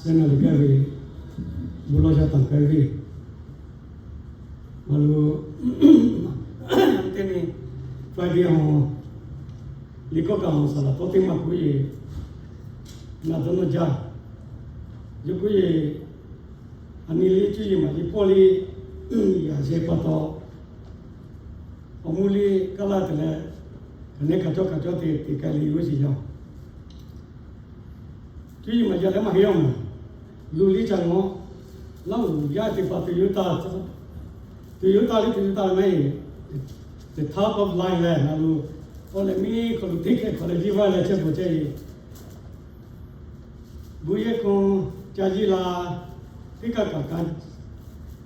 China liꞈ gaˇ ve, bon lawˇ sha tanˬ k'ai ve, a lo, teˇ nyi, Friday a, liꞈ kawˆ kaꞈ awˬ saˍ laˍ tawˇ teˇ maˇ k'oˆ ve, ngaˬ dawˇ nawˇ jaˇ. Yawˇ k'oˆ ve, aˬ nyi liˇ cuˇ yiˍ maˍ yiˍ hpawˇ liˇ yaꞈ sheh pa taw, awˬ mvuhˇ liˇ kaˉ laˇ te leh, kaꞈ nehˉ kaꞈ cawˇ kaꞈ cawˇ te te k'ai le g'uˇ shiˍ yaˇ. Cuˇ yiˍ maˍ yaꞈ leh maˇ heˆ yaˇ maˬ. Luˬ liˇ ca ngawˬ, Laˇ huˍ yaˇ teˇ hpaˍ tuˬ yoˬ taˇ, tuˬ yoˬ taˇ liˇ tuˬ yoˬ taˇ leh maˇ heˆ. The top of line leh ngaˬ lo, awˬ leh miˇ hk'aw lo teˇ hkeh hk'awꞈ leh jiˇ vaˇ leh chehˇ pawˬ chehˇ ve, bon yehˬ hk'aw ca jiˇ la, teˇ kaˇ kaꞈ kaꞈ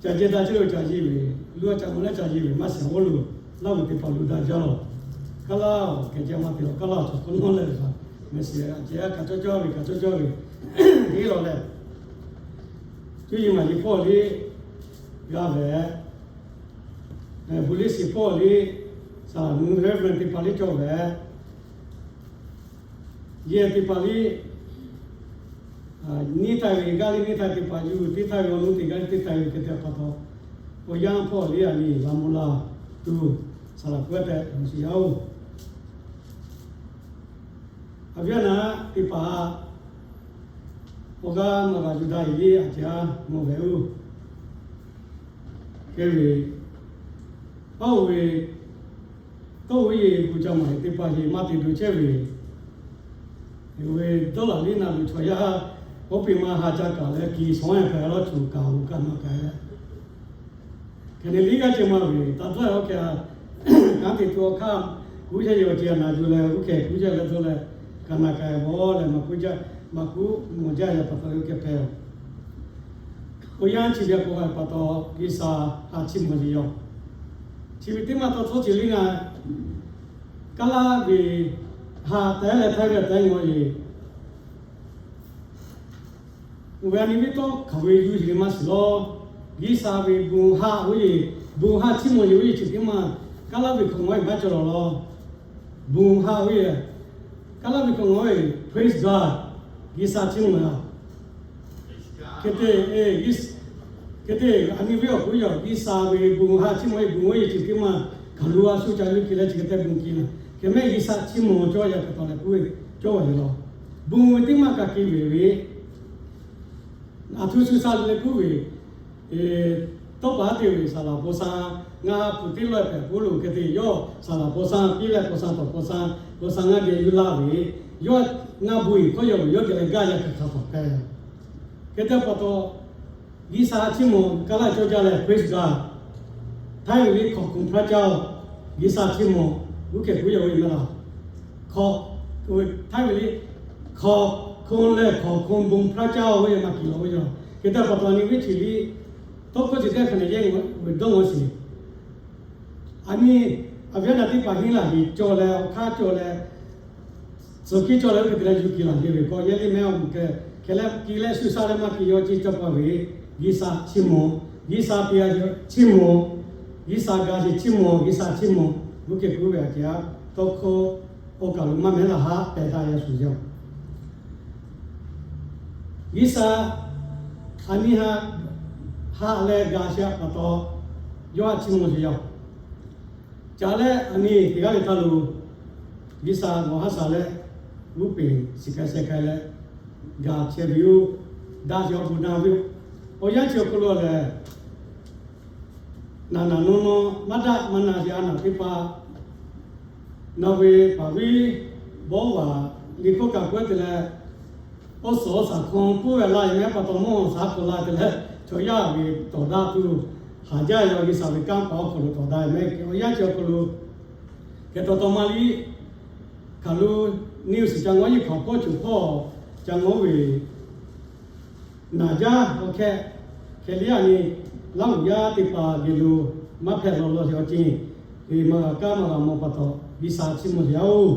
ca jehˇ daꞈ chehˇ lo ca jiˇ ve, luˇ a ca maw leh ca jiˇ ve maˇ shiˍ awˬ lo, Laˇ huˍ teˇ hpaˍ lo daꞈ jaˇ lawˬ. Kaˉ laˇ awˬ kehˬ ceh maˇ te lawˬ, kaˉ laˇ awˬ cawˬ hk'aw nawˉ leh, meh shiˍ a ceh a kaꞈ cawˇ cawˇ ve kaꞈ cawˇ cawˇ ve, heˆ lawˬ leh, cuˇ yiˍ maˍ yiˍ hpawˇ liˇ g'a ve, police hpawˇ liˇ, saˍ laˍ mvuh reverend teˇ hpaˍ liˇ cawˇ ve, yehˬ teˇ hpaˍ liˇ, neˇ htaˇ ve gaˇ liˇ neˇ htaˇ teˇ hpaˍ yuˬ teˇ htaˇ ve awˬ nuˇ teˇ gaˇ liˇ teˇ htaˇ ve hk'e te pa taw, awˬ yanˇ hpawˇ liˇ a nyi laꞈ mvuh la tuˬ, saˍ laˍ k'oˆ tehꞈ mvuhˇ shiˍ yaˇ oˬ. Aˬ viˉ a naˍ teˇ hpaˍ, awˬ g'aˇ maˇ g'a yuˬ daꞈ e liˇ a ceh a mawˬ ve oˬ. Hk'e ve, paˇ oˬ ve, tawˇ oˬ yeˬ gu ca maˬ teˇ hpaˍ yeˬ maˇ te do chehˇ ve, ve dawˇ laˬ liˇ naˬ ve chaw yaˇ, oˇ peˬ ma ha ca kaꞈ leh kiˬ shawˉ yaˇ hpehꞈ lawˇ tuˬ kaꞈ oˬ kaꞈ maˇ kaꞈ Hk'e te liˇ g'aˇ ceh maˇ ve, taˇ dawˇ a oˇ hkeh, kanˉ te tuˬ awˬ hk'aˇ, kuˉ jaˇ yawˬ ceh a naˬ yuˬ leh oˇ hkeh kuˉ jaˇ leh dawˇ leh, kaꞈ naˬ kaꞈ e bawˬ leh maꞈ kuˉ jaˇ, maꞈ kuˉ mawˬ jaˇ yaꞈ pa taw ve oˇ hkeh hpehꞈ. Awˬ yanˇ chi ve a k'o a pa taw, G'uiˬsha ha chiˇ mvuh ve yoˬ. Chi ve teˇ maˇ taw tawˇ ceuˬ liˇ ngaˬ, kaˉ laˇ ve ha tehˉ leh htaiˇ ve tehˉ ngaw yeˬ Oˇ ve a nyi viˉ tawˇ hk'aˬ ve yuˬ yeˬ ve maˇ shiˍ lawˇ. G'uiˬsha ve bon haˆ oˇ yeˬ, bon haˆ chiˇ mvuh yeˬ oˇ yeˬ chi teˇ maˇ, kaˉ laˇ ve hk'awꞈ ngaw e maˇ cawˬ lawˬ lawˇ. Bon haˆ oˇ yeˬ, kaˉ laˇ ve hk'awꞈ ngaw e, praise God, G'uiˬsha chiˇ mvuh a. Hk'e te, hk'e te, a nyi viˉ awˬ hk'oˆ yaˇ G'uiˬsha ve bon haˆ chiˇ mvuh e bon oˇ yeˬ chi teˇ maˇ, hkaˬ lo a shu ca yuˬ ke leh chi hk'e te bon ke na. Hk'e mehˆ G'uiˬsha chiˇ mvuh cawˇ yaꞈ hk'e taw leh k'oˆ ve cawˇ ve lawˬ. Bon ve teˇ maˇ ka ke ve ve, aˬ htoꞈ shu sha leh k'oˆ ve, tawˇ pa te ve saˍ laˍ paw sha, ngaˬ hpu teˇ lawˇ pehꞈ k'oˆ lo hk'e te yawˇ saˍ laˍ paw sha piˇ leh paw sha tawˍ paw sha, paw sha ngaˇ geh yuˬ laˇ ve, yawˇ ngaˇ bon e hkawˇ yaˇ ve yawˇ geh leh gaˇ yaꞈ hk'e hk'a hk'awꞈ k'ai. Hk'e te pa taw, G'uiˬsha chiˇ mvuh kaˉ laˇ cawˇ jaˇ leh praise God. Htaiˇ ve liˇ ขอบคุณพระเจ้า, G'uiˬsha chiˇ mvuh, g'uˇ hkeh kuˉ yaˇ ve maˇ laˬ. Htaiˇ ve liˇ ขอบคุณ leh ขอบคุณ bon พระเจ้า ve maˇ kiˬ lawˬ ve yoˬ. Hk'e te pa taw a nyi viˉ chi liˇ tawˇ hkawˇ chi teˇ hk'aˬ ne yehˇ ve dawˇ ngaw sheˍ. A nyi, aˬ viˉ a naˍ teˇ hpaˍ henˇ laˬ ve cawˬ leh awˬ hk'aˇ cawˬ leh, tcuh hkiˇ cawˬ leh oˇ hk'e te leh yuˬ kiˬ laˬ ve k'awꞈ yehˇ liˇ mehˆ awˬ moˍ keh, hk'e leh kiˬ leh shu sha leh maˇ kiˬ yaw ce cawˇ pa ve, G'uiˬsha chiˇ mvuh, G'uiˬsha piˇ a chiˇ mvuh, G'uiˬsha ga sheˍ chiˇ mvuh, G'uiˬsha chiˇ mvuh, g'uˇ hkeh kuˉ ve a ceh a, tawˇ hkawˇ awˬ kaˬ lo maˇ mehˉ laˬ haˆ pehˬ taˍ yaˇ shuˍ yoˬ. G'uiˬsha a nyi haˆ, haˆ leh ga sheˍ a pa taw, yawˇ haˆ chiˇ mvuh sheˍ yoˬ. Ca leh a nyi teˇ g'aˇ ve htaˇ lo, G'uiˬsha g'awˬ haˉ shaˍ leh, g'uˇ peˬ shiˍ k'ai sheh k'ai leh, ga chehˇ ve yoˬ. Daꞈ sheˍ awˬ bon na ve yoˬ. Awˬ yanˇ chi awˬ hk'aw lo lehˬ, naˬ naˬ nawˇ nawˇ maˇ daꞈ maˇ na sheˍ a naˍ teˇ hpaˍ, nawˬ ve paˍ viˉ bawˇ vaˬ liꞈ hkawˇ kaꞈ k'oˆ te leh, awˬ suhˍ awˬ shaˍ hk'aw k'oˆ ve la e mehˉ pa taw mawˇ shaˍ hk'aw la te leh, chaw yaˇ ve tawˍ daꞈ tuˬ haˍ jaˇ yaˇ G'uiˬsha ve kanˇ paˍ awˬ hk'aw lo tawˍ daꞈ e mehˉ. Awˬ yanˇ chi awˬ hk'aw lo, hk'e taw taw maˇ liˇ, hkaˬ lo news ca ngawˉ yeˬ hkaoˍ pawˇ cawˬ hpawˇ ca ngawˉ ve, naˬ jaˇ awˬ hkeh, hkeh liˇ a nyi, Laˇ huˍ yaˇ teˇ hpaˍ geh lo maˇ hpehꞈ lawˬ lawˬ sheˍ awˬ ceuˬ, maˇ g'a kaˇ maˇ g'a mawˬ pa taw, G'uiˬsha chiˇ mvuh sheˍ a oˬ.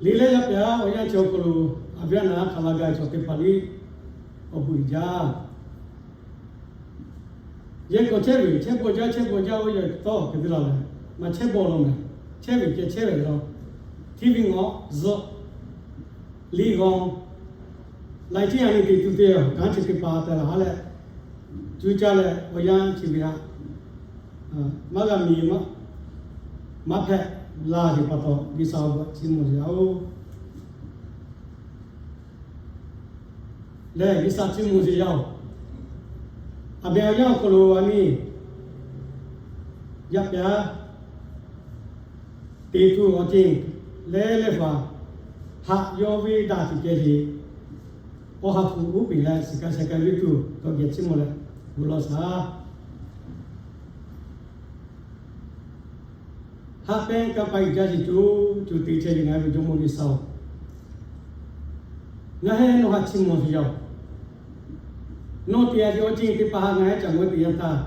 Liꞈ leh yaˇ pehˍ a awˬ yanˇ chi awˬ hk'aw lo, aˬ viˉ a naˍ hk'aˬ la ga chaw teˇ hpaˍ liˇ awˬ bon uiˍ jaˇ. Yehˬ k'awꞈ chehˇ ve chehˇ bawˆ jaˇ chehˇ bawˆ jaˇ oˇ yehˬ tawˇ hk'e te la leh, maˇ chehˇ bawˆ lawˬ mehˍ. Chehˇ ve ceh chehˇ ve lawˬ. TV ngawˬ zuhˆ Liꞈ g'aw laiˉ ceuˬ a nyi te tuˬ te, kanˉ chi teˇ hpaˍ tehꞈ laˬ ha leh, cuˇ caˇ leh awˬ yanˇ chi ve htaꞈ maˇ g'a miˬ, maˇ hpehꞈ la sheˍ pa taw, G'uiˬsha awˬ hk'aw chiˇ mvuh sheˍ yaˇ-oˬ. Lehˬ G'uiˬsha chiˇ mvuh sheˍ yaˇ-oˬ. A behˬ awˬ yanˇ awˬ hk'aw lo a nyi yaꞈ pyaˍ te tuˬ awˬ ceuˬ leh leh faˍ haꞈ yawˇ ve daꞈ tuˬ ceh sheˍ. Awˬ ha hpu uˉ peꞈ leh shiˍ ka sheh ka ve tuˬ dawˇ geh chiˇ mvuh leh, bon lawˬ shaˍ. Haꞈ pehnˇ kanˇ paˆ uiˍ jaˇ sheˍ co co te chehˇ ve ngaˬ hui ve Jawˇmawˇ G'uiˬsha-oˬ, ngaˬ hui nawˬ htaꞈ chiˇ mvuh sheˍ yaˇ-oˬ. Nawˬ te a ve awˬ ceuˬ teˇ hpaˍ htaꞈ ngaˬ hui ca mawˬ te yaˇ htaˇ,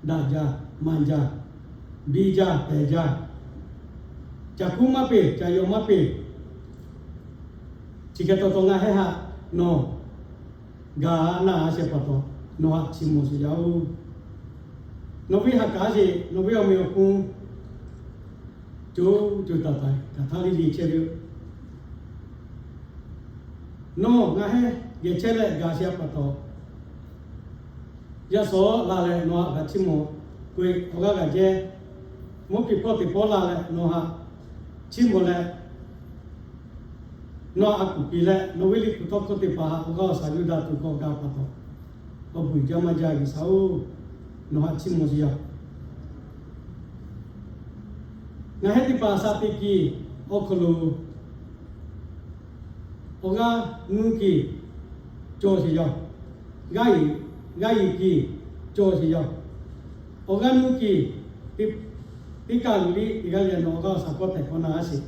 daꞈ jaˇ, maˇ jaˇ, biˇ jaˇ, pehˬ jaˇ, caˬ kuˉ maˇ peˬ, caˬ yawˬ maˇ peˬ, chi hk'e taw taw ngaˬ hui htaꞈ nawˬ gaˬ naˇ sheˍ pa taw, nawˬ htaꞈ chiˇ mvuh sheˍ yaˇ-oˬ. Nawˬ ve haꞈ kaˍ sheˍ, nawˬ ve awˬ meꞈ awˬ hponˇ co co taiˍ taiˍ kaꞈ htaˇ liˇ liˇ chehˇ ve yoˬ. Nawˬ ngaˬ hui geh chehˇ leh gaˬ sheˍ pa taw, yaˇ suhˍ la leh nawˬ htaꞈ g'a chiˇ mvuh k'oˆ ve awˬ g'aˇ g'a jehˇ, mvuhˇ piˍ hpawˇ teˇ pawˆ la leh nawˬ htaꞈ chiˇ mvuh leh, nawˬ htaꞈ a kuˬ piˍ leh nawˬ ve liꞈ hpu tawˇ hkawˇ teˇ hpaˍ htaꞈ awˬ g'aˇ awˬ shaˍ yuˇ daꞈ tuˬ k'awꞈ gaˬ pa taw, awˬ bon uiˍ jaˇ maˇ jaˇ G'uiˬsha-oˬ, nawˬ htaꞈ chiˇ mvuh sheˍ yaˇ. Ngaˬ hui teˇ hpaˍ shaˍ teꞈ kiˬ awˬ hk'aw lo awˬ g'aˇ nuˇ kiˬ cawˬ sheˍ yaˇ, g'aˇ yuˬ kiˬ cawˬ sheˍ yaˇ. Awˬ g'aˇ nuˇ kiˬ teˇ kaˬ lo liˇ teˇ g'aˇ leh nawˬ awˬ g'aˇ awˬ shaˍ kawˆ tehꞈ k'awꞈ na sheˍ.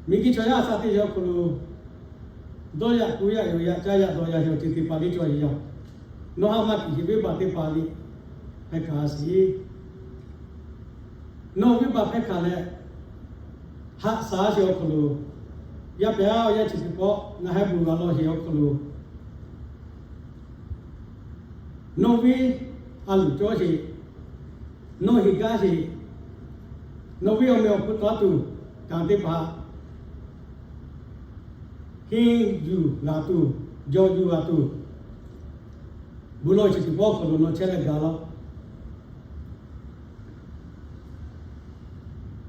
Miˬguiˬ chaw yaˇ a shaˍ teꞈ yaˇ awˬ hk'aw lo dawˇ yaꞈ k'oˆ yaꞈ yawˬ yaꞈ caˇ yaꞈ dawˬ yaꞈ yawˬ ceuˬ teˇ hpaˍ liˇ cawˬ sheˍ yaˇ. Nawˬ htaꞈ maˇ kiˬ sheˍ venˇbaˆ teˇ hpaˍ liˇ hpehꞈ kaꞈ sheˍ. Nawˬ venˇbaˆ hpehꞈ kaꞈ leh, haꞈ shaˍ sheˍ awˬ hk'aw lo, yaˇ pehˍ awˬ yanˇ chi teˇ pawˆ ngaˬ hui bon g'a lawˬ sheˍ awˬ hk'aw lo, nawˬ ve a luˬ cawˇ sheˍ, nawˬ heˍ gaˇ sheˍ, nawˬ ve awˬ meꞈ awˬ hponˇ tawˇ tuˬ kanˉ teˇ hpaˍ henˇ yuˬ g'a tuˬ, jawˬ yuˬ g'a tuˬ, bon lawˬ chi teˇ pawˆ awˬ hk'aw lo nawˬ chehˇ leh gaˬ laˇ.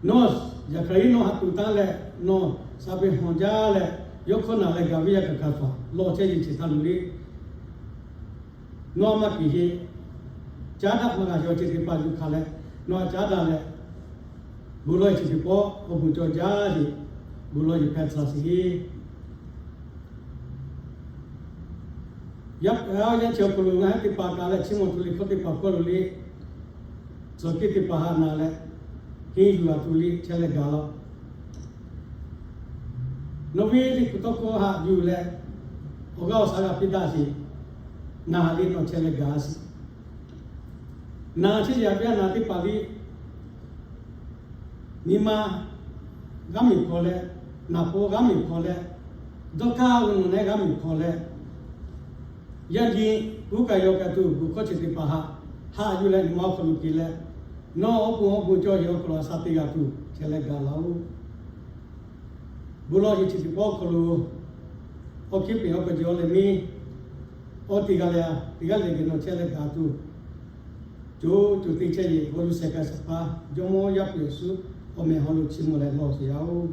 Nawˬ yaꞈ hk'aˇ liˇ nawˬ haꞈ tuˬ taˉ leh, nawˬ sha peˇ hawˬ jaˇ leh, yawˇ hkawˇ naˬ leh gaˬ ve yaˇ kaꞈ kaꞈ hpaˍ lawˬ chehˇ yeˬ chi htaˇ lo liˇ nawˬ a maˇ kiˬ sheˍ, caˉ daꞈ maˇ g'a sheˍ awˬ ceuˬ teˇ hpaˍ yuˬ hkanˍ leh, nawˬ a caˉ daꞈ leh, bon lawˬ chi teˇ pawˆ awˬ bon cawˬ jaˇ sheˍ, bon lawˬ yeˬ hpehꞈ tcuh sheˍ. Yaˇ pehˍ awˬ yanˇ chi awˬ hk'aw lo ngaˬ hui teˇ hpaˍ kaꞈ leh chiˇ mvuh tuˬ liꞈ hkawˇ teˇ hpaˍ hkawˇ lo liˇ tcuh kiˇ teˇ hpaˍ haꞈ na leh, henˇ yuˬ g'a tuˬ liˇ chehˇ leh gaˬ laˇ. Nawˬ ve liꞈ hpu tawˇ hkawˇ haꞈ yuˬ leh, awˬ g'aˇ awˬ shaˍ g'a piˇ daꞈ sheˍ, na haꞈ liˇ nawˬ chehˇ leh gaˬ sheˍ. Naˬ chi yaꞈ piˇ a naˬ teˇ hpaˍ liˇ nyi ma g'aˇ miˬ hpaw leh, naˍ paw g'aˇ miˬ hpaw leh, dawˇ hkaˇ uˉ nuˬ nehˉ g'aˇ miˬ hpaw leh, yaˇ nyi uˉ kaꞈ yaw kaꞈ tuˬ bon hkawˇ chi teˇ hpaˍ haꞈ, haꞈ yuˬ leh nyi ma awˬ hk'aw lo te leh, nawˬ awˬ pon awˬ bon cawˬ yeˬ awˬ hk'aw lo a sha te g'a tuˬ chehˇ leh gaˬ laˇ-oˬ. Bon lawˬ yeˬ chi teˇ pawˆ awˬ hk'aw lo, awˬ hkiˇ peꞈ awˬ hk'aw cawˬ leh miˇ awˬ teˇ g'aˇ leh a teˇ g'aˇ leh geh nawˬ chehˇ leh gaˬ tuˬ, co co te chehˇ yeˬ g'awˇ yuˬ shehˍ kaꞈ shehˍ hpaˇ Jawˇmawˇ Yaˇ hpu Yeˍsuˆ awˬ meh hawˉ lo chiˇ mvuh leh lawˬ sheˍ yaˇ-oˬ.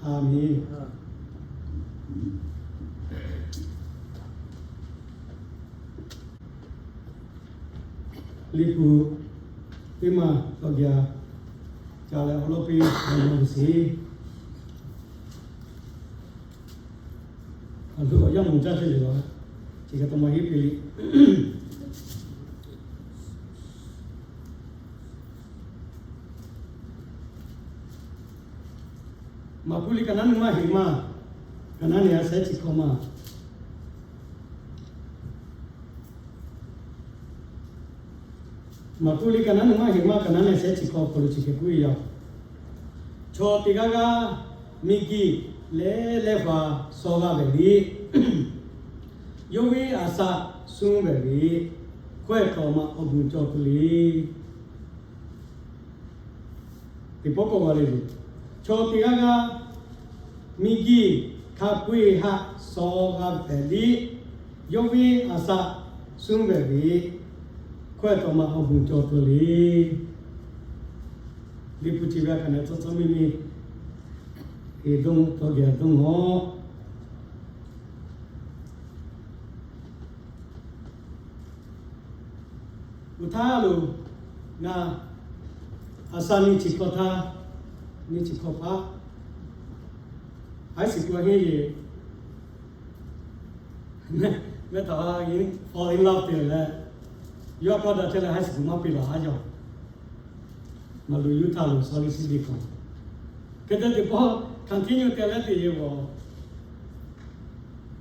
A menˬ. Liꞈ hpu teˇ maˬ tawˇ geh a ca leh awˬ lawˉ piˇ a mawˬ sheˍ. Awˬ hk'aw lo awˬ yanˇ mvuhˇ jaˇ chehˇ ve laˬ, chi kaꞈ taw maˇ heˆ piˇ le. Maˍkuˆ liꞈ ka naˉ nyi ma heˍ maˇ, ka naˉ nyi a shehˉ chi hkawˇ maˇ. Maˍkuˆ liꞈ ka naˉ nyi ma heˍ maˇ, ka naˉ nyi a shehˉ chi hkawˇ awˬ hk'aw lo chi hk'e k'oˆ ve yoˬ. Chaw teˇ g'aˇ g'aˇ miˬguiˬ lehˬ lehˬ hpaˍ shaw g'a ve liꞈ, yawˇ ve a shaꞈ suh ve liꞈ, hkawehˇ hk'awꞈ ma awˬ bon cawˬ tuˬ le. Teˇ pawˆ k'awꞈ g'a le yoˬ. Chaw teˇ g'aˇ g'aˇ miˬguiˬ hk'a peu-eˬ haꞈ shaw g'a pehˍ liˇ, yawˇ ve a shaꞈ suhˉ vehˍ ve hkawehˇ tawꞈ ma awˬ bon cawˬ tuˬ le. Liꞈ hpu chi ve a kaꞈ nehˬ tcuh tcuh miˇ miˇ, e dawˇ tawˇ geh dawˇ ngawˬ. Uˬ htaˇ lo ngaˬ a shaꞈ nyi chi hkawˇ htaˇ, nyi chi hkawˇ hpaˇ high school henˇ yeˬ mehˆ htaꞈ fall in love te leh, yawˇ hkawˇ daꞈ chehˇ leh high school maˇ piˇ laˬ haˉ yaˇ. Maˍ luˬ Utah lo Salt Lake City hk'aw, hk'e te teˇ pawˆ continue te leh teˇ yeˬ g'awˬ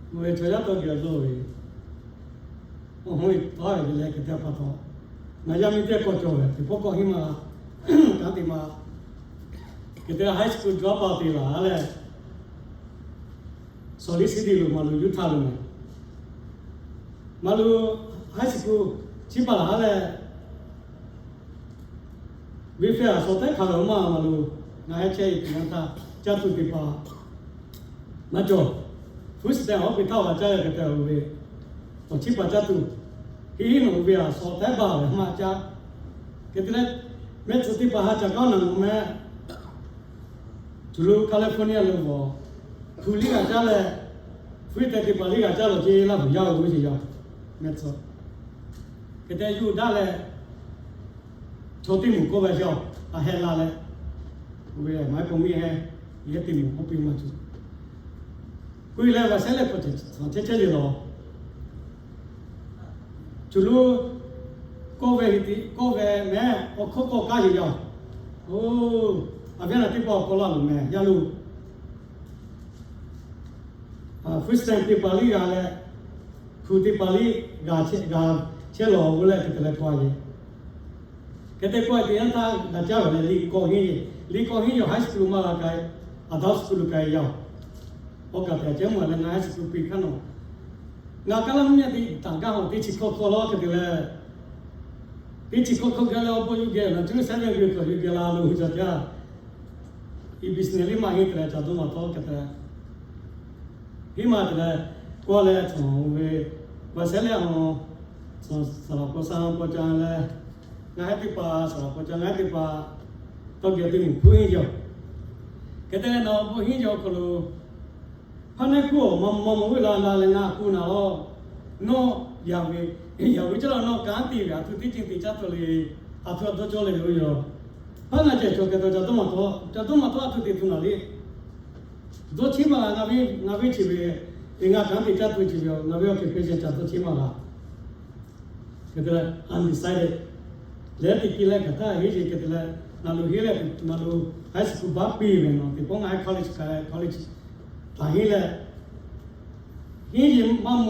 mvuhˇ ve chaw yaˇ tawˇ geh lo ve, awˬ hoˉ ve tawˇ ve leh hk'e te pa taw, ngaˬ yaˇ miˇ teˇ kawˆ cawˬ ve teˇ pawˆ kawˆ henˇ ma, kanˉ te ma, hk'e te high school drop out te laˬ leh, Salt Lake City lo maˍ luˬ Utah lo mehˬ. Maˍ luˬ high school chiˇ baˬ laˬ leh, ve fehˇ a shaw tehˉ hk'a lo maˇ maˍ luˬ, ngaˬ heh chehˇ ve teˇ yanˇ htaˇ caˇ tuˬ teˇ hpaˍ maˇ cawˬ. Food stamp awˬ piˇ htaˇ a caˇ ve hk'e te ve, awˬ chiˇ paˍ caˇ tuˬ, hiˉ hiˉ nawˬ ve a shaw tehˉ baˬ ve maˇ caˇ. Hk'e te leh, mehˆ tcuh teˇ hpaˍ ha ca kaˉ naˬ nawˬ mehˆ Cuˬ lo California lo g'awˬ, hpu liˇ g'a caˇ leh, hpu teˇ teˇ paˍ liˇ g'a caˇ lawˬ ce laˇ vuˬ yaˇ oˬ ve ce yaˇ mehˆ tcuh. Hk'e te yuˬ daꞈ leh, chaw teˇ moˍ kawˆ ve yaˇ a heh la leh, oˇ ve maˇ heˆ k'o miˇ heˆ, yehˇ teˇ moˍ kawˆ piˇ maˇ cawˬ. K'oˆ e leh g'a shehˉ leh hk'aw chehˇ chehˇ yeˬ lawˬ. Cuˬ lo kawˆ ve, kawˆ ve mehˆ awˬ hk'oˆ kawˆ kaˇ yeˬ yaˇ. Oˇ, a viˉ naˬ teˇ pawˆ kawˆ laˇ loˬ mehˬ yaˇ lo. Food stamp teˇ paˍ liˇ g'a leh, hpu teˇ paˍ liˇ g'a chehˇ lawˬ g'uˇ leh hk'e te leh kawˆ a yeˬ. Hk'e te kawˆ a teˇ yanˇ htaˇ g'a caˇ ve leh liꞈ kawˆ henˇ, liꞈ kawˆ henˇ yaˇ high school maˇ g'a k'ai, adult school lo k'ai yaˇ. Awˬ kaꞈ tehꞈ ceh mawˬ leh ngaˬ high school piˇ hk'aˇ nawˬ, ngaˬ kaˉ laˇ mvuhˇ nyi teˇ taˍ gaˇ hawˬ teˇ chi hkawˇ hkawˇ lawˬ hk'e te leh, teˇ chi hkawˇ hkawˇ gaˇ leh awˬ bon yuˬ geh naˬ cuˇ seventh grade hk'aw yuˬ geh la lo hui ca jaˇ. Iˉ business liˇ maˇ heˆ te leh ca dawˇ maˍ tawˆ hk'e te leh, hiˉ maˇ te leh, kawˆ leh cawˬ ve, g'a shehˉ leh a, saˍ laˍ paw sa paw ca leh, ngaˬ heh teˇ hpaˍ saˍ laˍ paw ca ngaˬ heh teˇ hpaˍ tawˇ geh teˇ moˍ hpu henˇ yaˇ. Hk'e te leh nawˬ awˬ bon henˇ yaˇ awˬ hk'aw lo hpaˇ neˉ kuˉ awˬ ma ma ma uˉ la la leh ngaˬ kuˬ naˬ lawˬ. Nawˬ yaꞈ ve, yaꞈ ve caˇ la nawˬ kanˉ te ve a htoꞈ teˇ ceuˬ te caˇ tuˬ le, a htoꞈ a dawˇ cawˇ leh ve oˇ yaˇ. Hpaˇ ngaˬ ceh cawˬ keh taw ca dawˇ maˍ tawˆ, ca dawˇ maˍ tawˆ a htoꞈ te tuˬ naˬ le. Dawˇ cheˇ maˇ g'a, ngaˬ ve, ngaˬ ve chi ve, te ngaˬ kanˉ te caˇ tuˬ chi ve, ngaˬ ve awˬ hk'e hpeh sheh ca dawˇ cheˇ maˇ g'a. Hk'e te leh, undecided leh teˇ hk'e leh kaꞈ htaˇ henˇ yeˬ hk'e te leh, naˬ lo henˇ leh, naˬ lo high school baˆ piˇ ve nawˬ teˇ pawˆ ngaˬ heh college ka, college taˍ henˇ leh, henˇ yeˬ maˇ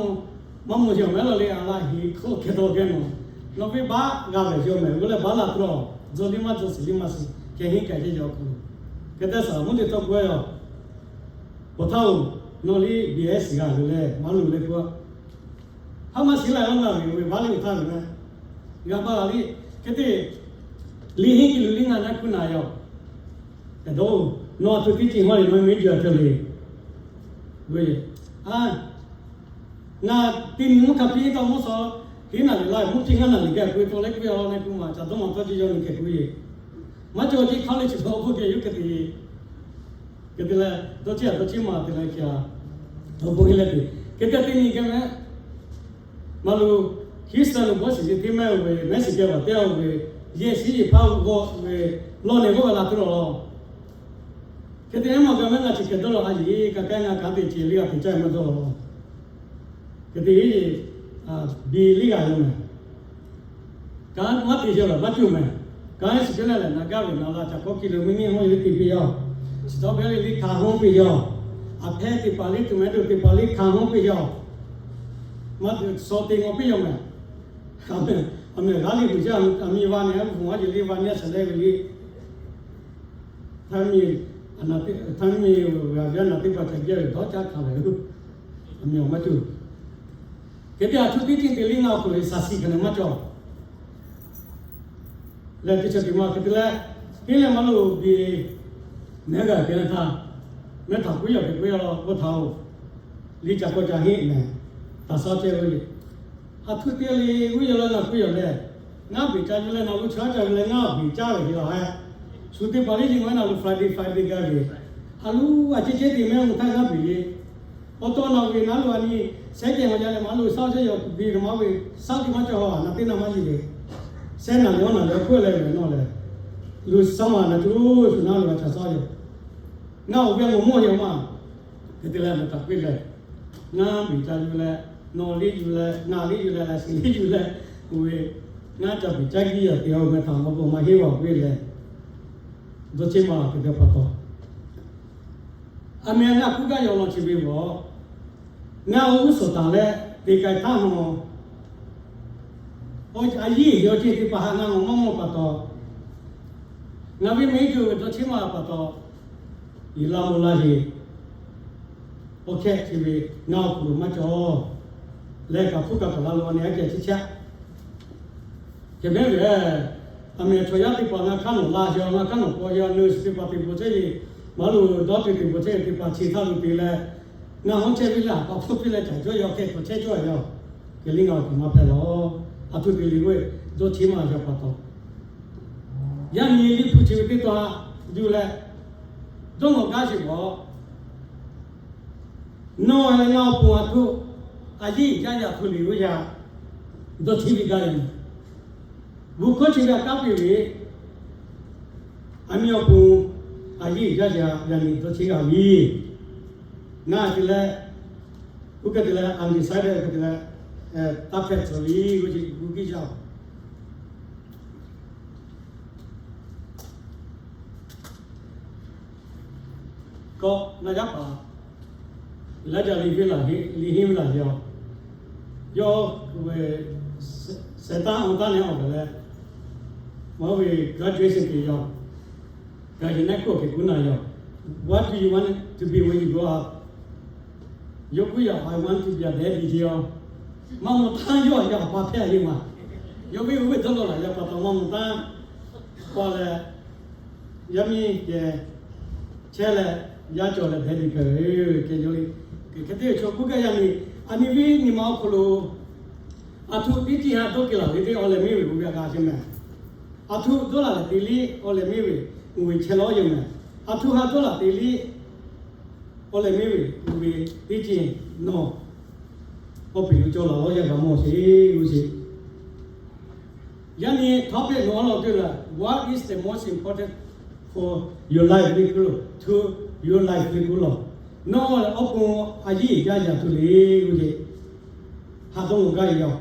maˇ maw yaw mehˉ lawˬ le a laˇ heˍ hk'oˆ hkeh taw geh nawˬ, nawˬ ve baˆ g'a ve yaw mehˍ g'uˇ leh baˆ la tuˬ lawˬ, dzaw liˇ maˇ dzaw shiˍ liˇ maˇ shiˍ, hkeh henˇ kaꞈ yeˇ yaw hk'aw lo, hk'e te saˍ laˍ mvuhˇ te tawˇ k'oˆ ve yoˬ. Pawˬ htaˇ oˬ, nawˬ liˇ B S g'a ve leh maˇ luˬ leh k'oˆ a. Hpaˇ maˇ shiˍ la laˇ ngaˬ ve baˆ liˇ oˬ htaˇ ve meh, g'a baˆ la liˇ, hk'e te liˇ henˇ ki luˬ liˇ ngaˬ naˆ kuˬ naˬ yaˇ. Eˬ dawˇ, nawˬ a htoꞈ teˇ ceuˬ hawˇ le, nawˬ mehˉ jaˇ a htoꞈ le. Ve, a, ngaˬ teˇ nyi mvuhˇ hk'a piˇ taw mvuhˇ shaw, heˉ naˬ liꞈ la mvuhˇ chi ngaˇ naˬ liꞈ geh k'oˆ ve taw leh k'oˆ ve a law leh k'oˆ ma ca dawˇ maˍ tawˇ ce yaw nyi keh k'oˆ ve, maˇ cawˬ ce college hk'aw k'oˆ keh yuˬ hk'e te Hk'e te leh, dawˇ cheˇ a dawˇ cheˇ maˬ te leh hk'e a, awˬ bon henˇ leh te. Hk'e te teˇ nyi geh meh, maˇ lo, Houston lo bawˇ shiˍ ce teˇ mehˆ oˬ ve, mehˆ shiˍ geh vaˬ teˇ oˬ ve, yehˬ shiˉ yehˬ hpaˇ g'awˇ ve, lawˇ leh g'awˇ ve la tuˬ lawˬ. Hk'e te maˇ g'a mehˉ ngaˬ chi hk'e dawˇ law a yeˬ, ka k'ai ngaˬ kanˉ te ce liˇ g'a te caˇ maˇ dawˇ law. Hk'e te, biˇ liˇ g'a yoˬ mehˬ. Kanˉ maˇ te yaw laˬ maˇ cawˬ mehˬ. Kanˉ shiˍ cawˬ leh lehˬ, naˬ gaˇ ve naˬ la ca k'awˇ ki lo miˇ miˇ hawˉ yeˬ liˇ te piˇ yaˇ. Strawberry liˇ hkanˍ hawˉ piˇ yaˇ. A hpehˇ teˇ hpaˍ liˇ, tomato teˇ hpaˍ liˇ hkanˍ hawˉ piˇ yaˇ. Maˇ te shaw te ngawˬ piˇ yaˇ mehˬ. A mehˬ g'aˇ liˇ vuˬ jaˇ, a miˇ va nehˬ vuˬ a yeˬ liˇ va nehˬ a shaˍ leh ve liˇ. Htaˇ miˇ, htaˇ miˇ g'a ve a naˬ teˇ hpaˍ ca geh ve dawˇ caˇ hkanˍ lehˬ, a miˇ awˬ maˇ cawˬ. Hk'e te a htoꞈ teˇ ceuˬ te liˇ ngaˬ awˬ hk'aw lo shaˍ shiˍ hk'aˬ lehˬ maˇ cawˬ. Lehˬ teˇ ceuˬ te maˇ hk'e te leh, henˇ leh maˇ lo biˇ Mehˉ g'a te htaˇ, mehˉ htaꞈ kuˉ yaˬ hk'e kuˉ yaˬ la k'oˆ htaˇ-oˬ, liˇ ca kawˇ ca heˆ mehˍ. Taˍ saˉ chehˇ ve, a htoꞈ te le g'uˇ yaˬ la ngaˬ kuˉ yaˬ leh, ngaˇ beˬ ca yuˬ leh, naˬ lo chaw ca yuˬ leh ngaˇ beˬ caˇ ve hk'e la heh. Shu teˇ hpaˍ liˇ yeˬ ngaˬ hui naˬ lo Friday Friday gaˇ ve, a loˬ a cehˇ cehˇ te mehˉ ve htaˇ ngaˇ beˬ le. Awˬ taw naˬ ve naˉ lo a nyi sehˉ ceh ngaˬ yaˇ leh maˇ lo saˉ chehˇ yaw tuˬ ve maˇ ve, saˉ teˇ maˇ cawˬ haw a naˬ teˇ naˇ maˇ yeˬ ve, sehˉ naˬ ve awˬ naˬ ve hk'oˆ leh ve nawˬ leh, lo saˉ ma naˬ tuˬ shu naˉ lo a ca saˉ yaw. Ngaˬ awˬ ve a mawˬ mawˇ yaw maˇ, hk'e te leh mehˬ taˍ piˇ leh, ngaˇ beˬ ca yuˬ leh, nawˬ liˇ yuˬ leh, ngaˬ liˇ yuˬ leh, laꞈ sheˍ liˇ yuˬ leh, oˇ ve ngaˇ ca beˬ caˇ kiˇ yaˬ te a mehˬ htaꞈ maˇ bvuhꞈ maˇ heˆ a k'oˆ ve leh, dawˇ cheˇ ma teˇ g'aˇ pa taw, a mehˬ ngaˇ kuˉ gaˇ yaw law chi ve g'awˬ, ngaˬ awˬ g'uˇ suhˍ taˍ leh te k'ai htaˇ hawˬ, a yiˇ yawˇ ceh teˇ hpaˍ htaꞈ ngaˬ mawˬ maˇ mawˇ pa taw, ngaˬ ve mehˬ cuˬ ve dawˇ cheˇ ma pa taw, yiˬ laˇ mvuh laˇ heˍ, awˬ hkehˇ chi ve ngaˬ awˬ hk'aw lo maˇ cawˬ leh, kaꞈ hpuˇ kaꞈ kaꞈ la lo a nehˬ a kehˬ chi chaˇ hk'e mehˉ ve, a mehˬ chaw yaˇ teˇ hpaˍ ngaˬ hk'aˇ nawˬ la sheˍ, ngaˬ hk'aˇ nawˬ paw sheˍ, a neu shiˍ teˇ hpaˍ te bvuhꞈ chehˇ ve, maˇ lo dawˇ te te bvuhꞈ chehˇ ve teˇ hpaˍ chi htaˇ lo te leh, ngaˬ hawˉ chehˇ ve leh a pa hpfuhˇ piˇ leh caˬ cawˇ yaw hk'e hk'awꞈ chehˇ cawˇ a yaˇ, hk'e liˇ ngaˬ awˬ hk'aw maˇ hpehꞈ laˬ. A htoꞈ te le k'oˆ ve, dawˇ cheˇ ma yaw pa taw, yaˇ nyi liˇ hpu chi ve teˇ taw ha yuˬ leh, dawˇ nawˬ gaˇ sheˍ g'awˬ, nawˬ leh ngaˬ awˬ pon a htoꞈ a yiˇ jaˇ yaꞈ htoꞈ le g'oˇ yaˇ, dawˇ cheˇ ve gaˇ yaꞈ, g'uˇ hkawˇ chi ve a kaˉ piˇ ve, a miˇ awˬ pon a yiˇ jaˇ yaꞈ yaꞈ nyi dawˇ cheˇ g'a ve, ngaˬ te leh, g'uˇ hk'e te leh undecided hk'e te leh, taˇ hpehꞈ tcuh ve g'uˇ g'uˇ giˇ yaˇ kawˆ na yaˇ paˍ, laˇ jaˇ liˇ ve laˬ heˆ, liˇ heˆ ve laˬ yaˇ, yawˇ sehˍ taˇ awˬ taˇ nehˬ awˬ gaˬ leh, maˇ ve graduation te yaˇ, gaˬ yeˬ naˆ kuˆ awˬ hk'e kuˉ na yaˇ, What do you want to be when you grow up? Yawˇ kuˉ yaꞈ, I want to be a daddy ce yaˇ. Maˇ mawˬ taˇ yawˇ a yaˇ awˬ pa hpehꞈ ve maˬ. Yawˇ ve oˇ ve dawˇ law laˬ yaˇ pa taw maˇ mawˬ taˇ, pa leh, yaˇ miˇ kehˬ chehˇ leh, yaˇ cawˬ leh daddy hpehꞈ ve, kehˬ yaˇ le. Hk'e te ve chaw kuˉ gaˇ yaˇ nyi, a nyi ve nyi ma awˬ hk'aw lo, a htoꞈ teˇ ceuˬ ha dawˇ kehˬ laˬ ve teˇ awˬ leh miˇ ve g'uˇ ve a g'a chehˇ mehˍ. A htoꞈ dawˇ laˬ leh te liˇ awˬ leh miˇ ve g'uˇ ve chehˇ lawˉ yaˇ mehˍ. A htoꞈ ha dawˇ laˬ te liˇ awˬ leh miˇ ve g'uˇ ve teˇ ceuˬ nawˬ awˬ peˬ lo cawˬ laˬ lawˉ yaˇ g'a mawˬ sheˍ g'uˇ sheˍ. Yaˇ nyi topic nawˬ a law te leh, what is the most important for your life ve kuˉ lo, to your life ve kuˉ lo, nawˬ awˬ pon a yiˇ jaˇ yaꞈ htoꞈ le g'uˇ sheˍ. Ha dawˇ mawˬ gaˇ ve yaˇ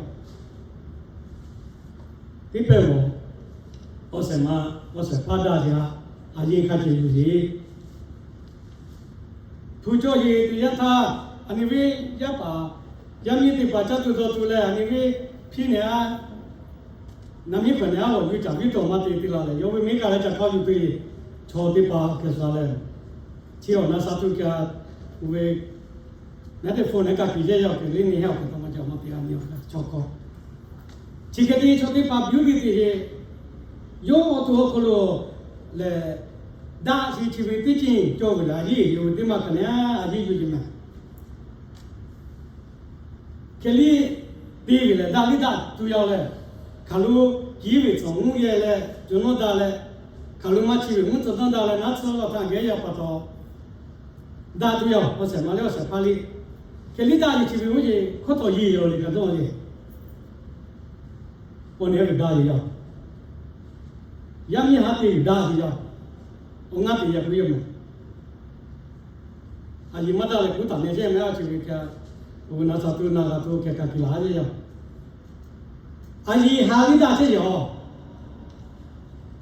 teˇ pehˇ mawˬ, awˬ shehˍ ma, awˬ shehˍ hpaˇ daˇ ce a, a yiˇ hk'a ce yuˬ sheˍ. Hpu cawˇ yeˬ teˇ yanˇ htaˇ, a nyi ve yaˇ paˍ, yaˇ miˇ teˇ hpaˍ caˇ tuˬ dawˬ tuˬ leh, a nyi ve hpiˇ nehˬ a, naˬ miˉ hpaˍ nehˬ a awˬ yuˬ caˍ viˉ tawˬ maˇ te te la leh, yawˇ ve miˉ kaˇ leh ca hk'aw yuˬ te, chaw teˇ hpaˍ hkeh sha leh, chi awˬ na sha tuˬ kaꞈ, oˇ ve naˉ teˇ hpfuhˇ nehˬ kaꞈ piˍ yehˇ yaˇ awˬ hk'e le nyi heˆ awˬ hk'e taw maˇ ca maˇ te a nyi awˬ hk'e chaw hk'aw, chi hk'e te chaw teˇ hpaˍ piˇ oˇ ve te ce, yawˇ awˬ to awˬ hk'aw lo lehˬ, daꞈ shi chi ve teˇ ceuˬ cawˬ ve lehˬ, a yiˇ yawˇ ve teˇ maˇ hk'aˬ nehˬ a yiˇ yuˬ ce mehˍ. Hk'e liˇ te ve lehˬ, daꞈ liˇ daꞈ tuˬ yaˇ leh, hk'aˬ lo kiˉ ve tcuhˍ mvuhˇ yehˇ leh, co nawˉ daꞈ leh, hk'aˬ lo maˇ chi ve mvuhˇ tcuhˍ nawˉ daꞈ leh, naˉ tcuhˇ law htaˇ geh yaˇ pa taw, daꞈ tuˬ yaˇ awˬ shehˍ ma le awˬ shehˍ hpaˇ le. Hk'e liˇ daꞈ ve chi ve mvuhˇ yeˬ hkawˇ tawˬ yeˬ yaˇ le kaꞈ dawˇ yeˬ. Awˬ nehˬ ve daꞈ ve yaˇ, yaˇ miˇ haˉ te ve daꞈ ve yaˇ, awˬ ngaˇ te yaˇ k'oˆ yaˇ mehˍ. A yiˍ maˇ daꞈ leh kuˉ taˍ nehˬ chehˇ mehˍ a chi ve kaꞈ, awˬ na sha tuˬ na g'a tuˬ kehˬ kaꞈ kiˬ laˬ a yeˇ yaˇ. A yiˍ ha liˇ daꞈ chehˇ yaˇ,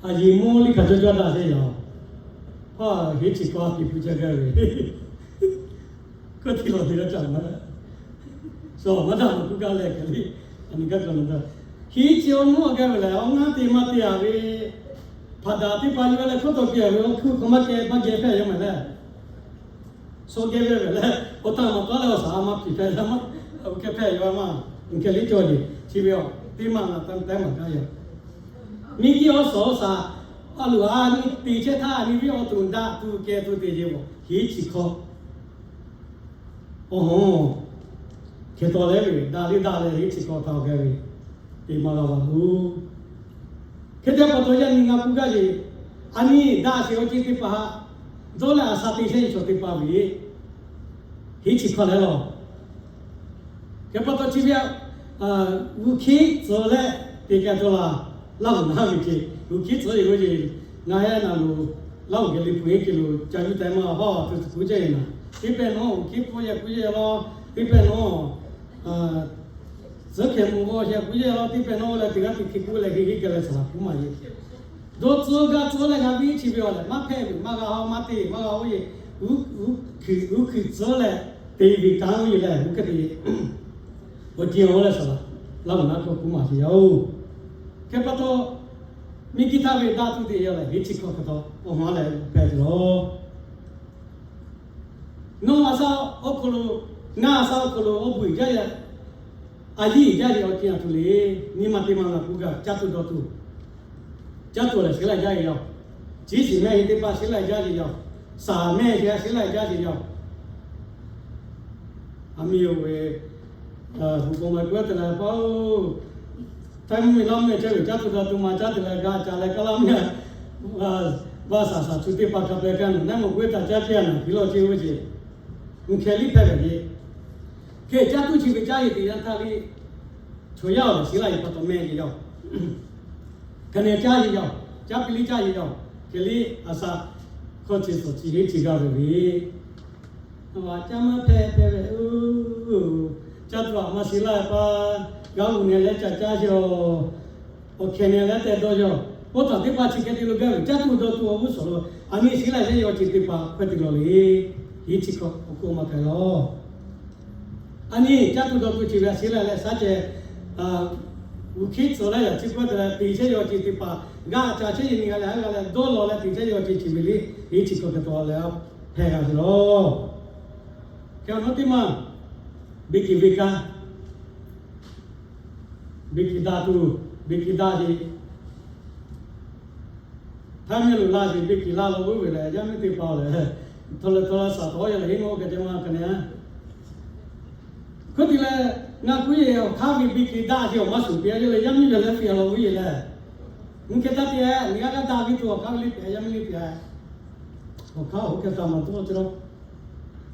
a yiˍ mawˇ liˇ hk'aˬ cawˇ cawˇ daꞈ chehˇ yaˇ. Hpaˇ heˉ chi kawˇ a piˍ puiˉ chehˇ gaˇ ve, kawˇ ti lawˬ te g'a caꞈ ma, sawˍ maˇ daꞈ maˇ kuˉ gaˇ leh hk'e le, a nyi gaˇ kaꞈ na daꞈ. Hiˉ chi awˬ mvuhˇ awˬ gaˇ ve lehˬ, awˬ ngaˇ te maˇ te a ve, hpaˍ daꞈ teˇ hpaˍ yuˬ leh hkawˇ tawˬ piˇ a ve, awˬ hkuiˉ hk'aw maˇ keh maˇ geh hpehꞈ yaˇ mehˍ leh, sawˇ geh ve ve leh, awˬ htaꞈ maˍ taˉ leh awˬ shaˍ a maˇ piˍ hpehꞈ leh maˇ, awˬ keh hpehꞈ yaˇ maˇ, uˬ keh liˇ cawˬ le chi ve a, teˇ maˇ na taˇ maˍ gaˇ yaˇ. Miˬ guiˬ awˬ shaˍ awˬ shaˍ A loˍ a nyi te chehˇ htaˇ, a nyi viˉ awˬ to daꞈ tuˬ kehˬ tuˬ te yeˬ maˬ hiˉ chi hkawˇ. Awˬ hoˉ, hk'e taw leh ve daꞈ le daꞈ leh hiˉ chi hkawˇ htaꞈ awˬ g'a ve te maˇ g'a vaˬ loˬ. Hk'e te pa taw yaˇ nyi ngaˬ k'oˆ gaˇ ve, a nyi daꞈ sheˍ awˬ ceuˬ teˇ hpaˍ htaꞈ dawˇ leh a sha te chehˇ ve chaw teˇ hpaˍ ve hiˉ chi hkawˇ leh lawˬ. Hk'e pa taw chi ve a, g'uˇ hkiˉ tcuh leh te k'ai taw laˬ, laˇ huˍ naˉ ve ce. G'uˇ hkiˉ tcuh yeˬ ve ce, ngaˬ yaˇ naˬ loˬ, laˇ huˍ geh liꞈ hpu heˉ ke lo ca yuˇ taiˍ maˇ hawˇ tuˬ tuˬ k'oˆ jaˇ ve naˍ. Teˇ pehˇ nawˉ g'uˇ hkiˉ pfuhˇ yehˬ k'oˆ jaˇ law, teˇ pehˇ nawˉ tcuhˉ hkehˍ mvuhˇ g'awˇ yehˬ k'oˆ jaˇ law, teˇ pehˇ nawˉ leh teˇ g'aˇ teˇ hk'e k'oˆ leh hk'e hk'e leh saˍ laˍ k'oˆ maˇ yeˬ. Dawˇ tcuhˉ gaˇ tcuhˉ leh g'a viˉ chi ve awˬ lehˬ, maˇ hpehꞈ ve maˇ g'a haw maˇ te maˇ g'a oˇ yeˬ, g'uˇ hkiˉ tcuhˉ leh te ve kanˉ oˇ yeˬ leh g'uˇ hkiˉ te awˬ ceuˬ awˬ leh saˍ laˍ, laˇ huˍ naˉ hkawˇ k'oˆ maˇ sheˍ yaˇ oˬ. Hk'e pa taw, miˬ guiˬ htaˇ ve daꞈ tuˬ te yaˇ lehˬ, hiˉ chi hkawˇ hk'e taw awˬ maˍ leh hpehꞈ tuˬ lawˬ. Nawˬ a sha awˬ hk'aw lo, ngaˬ a sha awˬ hk'aw lo awˬ bon uiˍ jaˇ ve, a yiˇ jaˇ ve awˬ ceuˬ a tuˬ le. Nyi ma teˇ ma ngaˬ k'oˆ gaˇ, caˇ tuˬ dawˬ tuˬ, caˇ tuˬ lehˬ sheˉ laiˬ jaˇ ve yoˬ. Ciˉ shiˍ mehˆ hui teˇ hpaˍ sheˉ laiˬ jaˇ ve yoˬ. Saˍ mehˆ hui a sheˉ laiˬ jaˇ ve yoˬ. A miˇ oˬ ve, hu k'o ma k'oˆ te leh paˇ oˬ, htaiˇ mvuhˇ miˬ lawˇ mvuhˇ miˬ chehˇ ve caˇ tuˬ dawˬ tuˬ maˇ caˇ te leh g'a ca leh kaˇ laˇ miˇ a, vaˇ saˍ saˍ tuˬ teˇ hpaˍ hk'a peu-eˬ kaꞈ nawˬ naˉ maˇ k'oˆ taˍ caˇ ceˇ a naˍ piˇ lawˇ ceˇ oˇ ve ce. Mvuhˇ hkeh liˇ hpehꞈ ve le. Hk'e caˇ tuˬ chi ve caˇ yeˬ teˇ yanˇ htaˇ liˇ chaw yaˇ awˬ lehˬ sheˉ laiˬ yeˬ pa taw mehˆ yeˬ yaˇ oˬ. Hk'e neh caˇ yeˬ yaˇ oˬ. Caˇ piˇ liˇ caˇ yeˬ yaˇ oˬ. Hk'e liˇ a sha hkawˇ chi suhˍ chi heˉ chi g'a ve le. Caˇ maˇ hpehꞈ hpehꞈ ve, caˇ tuˬ a maˇ sheˉ laiˬ pa, g'a uˬ neh leh ca caˇ yaˇ oˬ. Awˬ hkeh neh leh tehꞈ dawˇ yaˇ oˬ. Pawˇ htaꞈ teˇ hpaˍ chi hkeh te lo gaˇ ve caˇ tuˬ dawˬ tuˬ awˬ g'uˇ suhˍ lo, a nyi sheˉ laiˬ sheˉ yaˇ awˬ ceuˬ teˇ hpaˍ hpehꞈ te lawˬ le. Hiˉ chi hkawˇ awˬ hk'oˆ maˇ k'ai lawˬ. A nyi caˇ tuˬ dawˬ tuˬ chi ve a sheˉ laiˬ leh shaˉ ceh, g'uˇ hkiˉ tcuh leh yaꞈ chi k'oˆ te leh te chehˇ yaˇ awˬ ceuˬ teˇ hpaˍ g'a ca chehˇ yeˬ nyi g'a leh haˉ g'a leh dawˇ law leh te chehˇ yaˇ awˬ ceuˬ chi ve liˇ hiˉ chi hkawˇ hk'e taw leh hpehꞈ g'a ve lawˬ. Hk'e awˬ nawˉ teˇ maˇ, beˬ kiˬ ve kaˇ, beˬ kiˬ daꞈ tuˬ, beˬ kiˬ daꞈ sheˍ. Htaiˇ mvuhˇ miˬ lo laˇ sheˍ beˬ kiˬ laˇ law g'uˇ ve lehˬ, yaˇ miˇ teˇ hpaˍ lehˬ, htawˇ leh htawˇ la saˍ tawˉ yaˇ leh heˉ maˇ k'oˆ k'ai te maˇ hk'e neh. Hk'oˆ te leh, ngaˬ k'oˆ yeˬ awˬ hk'aˇ ve beˬ kiˬ daꞈ sheˍ awˬ maˇ shuˍ piˇ a yaˇ leh yaˇ miˇ ve leh piˇ a law g'uˇ yeˬ leh, mvuhˇ hkeh taˇ te, nyi g'aˇ g'aˇ daꞈ ve tuˬ awˬ hk'aˇ ve liˇ piˇ a yaˇ miˇ liˇ piˇ a. Awˬ hk'aˇ oˇ hk'e taˍ maˍ dawˇ ce lawˬ.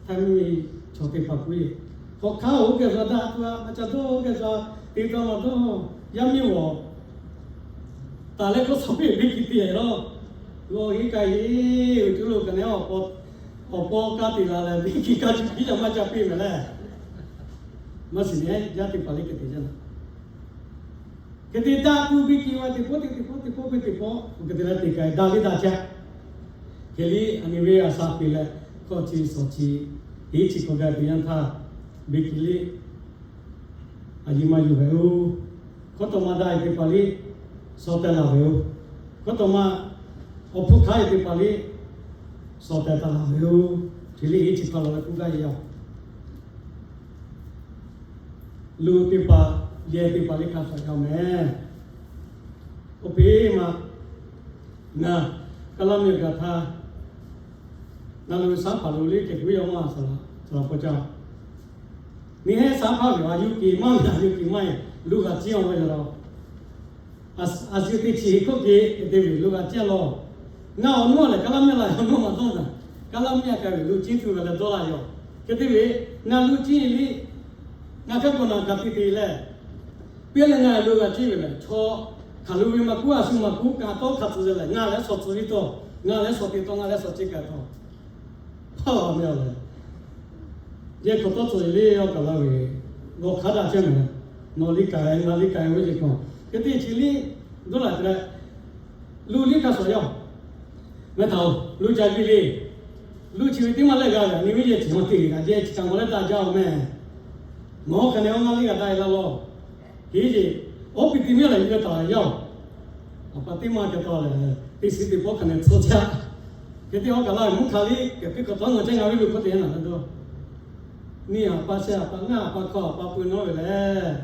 Htaiˇ mvuhˇ miˬ chaw teˇ hpaˍ k'oˆ yeˬ, awˬ hk'aˇ oˇ hk'e taˍ daꞈ tuˬ a, maˇ ca dawˇ oˇ hk'e taˍ te taˍ maˍ dawˇ, yaˇ miˇ awˬ taˍ leh k'oˆ suhˍ piˇ beˬ kiˬ te lawˬ. G'awˬ heˆ k'ai yeˬ, uˬ cuˇ lo kaꞈ neh awˬ paw, awˬ paw kaˇ te la leh beˬ kiˬ kaˇ cuˇ piˇ yaˇ maˇ ca piˇ mehˍ leh, maˇ shiˍ neh yaˇ teˇ hpaˍ liˇ hk'e te jaˇ na. Hk'e te daꞈ tuˬ beˬ kiˬ wa teˇ pawˆ teˇ teˇ pawˆ teˇ pawˆ ve teˇ pawˆ, hk'e te leh te k'ai daꞈ liˇ daꞈ ca. Hk'e liˇ a nyi ve a sha peˬ leh, hkawˇ chi suhˍ chi hiˉ chi hkawˇ gaˇ ve teˇ yanˇ htaˇ, beˬ kiˬ liˇ a yiˇ maˇ yuˬ ve oˬ. Hkawˇ tawꞈ ma daꞈ ve teˇ hpaˍ liˇ suh teh laˬ ve oˬ. Hkawˇ tawꞈ ma awˬ hpfuhˇ hk'aˉ ve teˇ hpaˍ liˇ suh teh taˍ laˬ ve oˬ. Hk'e liˇ hiˉ chi hkawˇ lawˬ leh k'oˆ gaˇ ve yoˬ. Luˬ teˇ hpaˍ, yehˬ teˇ hpaˍ liˇ hk'a shuˍ ca mehˍ. Oˇ hk'e maˇ, ngaˬ kaˇ laˇ miˇ gaˬ htaˇ, ngaˬ lo ve shaˉ hpaˍ lo liˇ kehˬ k'oˆ yaˇ maˇ saˍ laˍ, saˍ laˍ paw caˇ. Nyi heˆ shaˉ hpaˇ ve a yuˬ kiˬ maˇ, a yuˬ kiˬ maˇ, luˬ g'a ciˇ a ve yaˇ law. A shu teˇ chi hk'oˆ ke te ve lo g'a ciˇ lawˬ. Ngaˬ awˬ nuˇ lehˬ kaˇ laˇ miˇ la awˬ nuˇ maˇ dawˇ na. Kaˇ laˇ miˇ a k'ai ve lo ciˇ tuˬ ve leh dawˇ la yoˬ. Hk'e te ve, ngaˬ lo ciˇ liˇ, ngaˬ hk'e k'awꞈ na ka tiꞈ te leh, piˇ leh ngaˬ lo g'a ciˇ ve lehˬ, chaw hk'aˬ lo ve maˇ k'oˆ, a shu maˇ k'oˆ, kaꞈ tawˇ hk'a tcuh leh ngaˬ lehˬ shawˍ tcuh ve tawˇ, ngaˬ lehˬ shawˍ te tawˇ, ngaˬ lehˬ shawˍ ciˇ k'ai tawˇ. Hpaˇ a meh a lehˬ, yehˬ hk'awꞈ tawˇ tcuh liˇ awˬ kaˬ la ve, g'awˬ hk'aˉ daꞈ chehˇ mehˍ. Nawˬ liˇ kaꞈ, ngaˬ liˇ kaꞈ ve ce k'o, hk'e te chi liˇ dawˇ la te leh, luˬ liˇ hk'a shuˍ yaˇ. Meh htaꞈ-oˬ, luˬ ca piˇ le. Luˬ chi ve teˇ maˇ lehˆ g'a ve, a nyi ve yehˬ chi maˇ te ve kaꞈ, yehˬ chi kaꞈ mawˬ leh daꞈ jaˇ-oˬ meh. Nawˬ hk'aˬ nehˬ awˬ ngaˬ liˇ g'a daꞈ e la lawˬ. Heˉ yeˬ, awˬ piˇ te miˇ lehˬ, yehˬ taˍ yaˇ-oˬ. A pa teˇ maˇ kehˬ taw lehˬ, teˇ shiˉ teˇ pawˆ hk'aˬ nehˬ tcuh caˇ. Hk'e te awˬ kaˬ la mvuhˇ hk'aˬ liˇ kehˬ piˇ hk'awꞈ tawˉ ngaˬ chehˇ ngaˬ ve luˬ hkawˇ te yaˇ naˬ ve dawˇ. Nyiˇ a pa shehˆ a pa ngaˇ a pa hkawˇ a pa pui nawˉ ve lehˬ,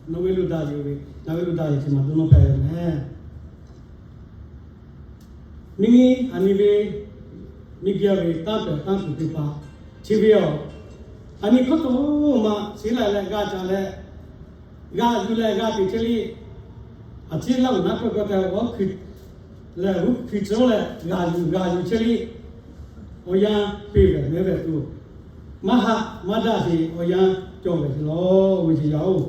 nawˬ ve luˬ daꞈ yoˬ ve, ngaˬ ve luˬ daꞈ yoˬ chi maˇ dawˇ nawˉ hpehꞈ ve meh. Miˇ miˇ aˬ nyi ve miˬguiˬ ve tanˇ pehˍ tanˇ tuˬ teˇ hpaˍ chi ve awˬ, aˬ nyi hkawˇ taw maˇ shiˍ la leh g'a caˍ leh, g'a yuˬ leh g'a te chehˇ liˇ, aˬ ciˉ laˇ uˬ naˉ kawˆ kawˆ te awˬ hkui lehˬ, huˉ hkui tcuhˉ leh g'a yuˬ g'a yuˬ chehˇ liˇ, awˬ yanˇ peˇ vehˬ mehˉ vehˬ tuˬ, maˇ haˆ maˇ daꞈ sheˍ awˬ yanˇ cawˬ vehˬ sheˍ lawˬ ve ce yaˇ-oˬ.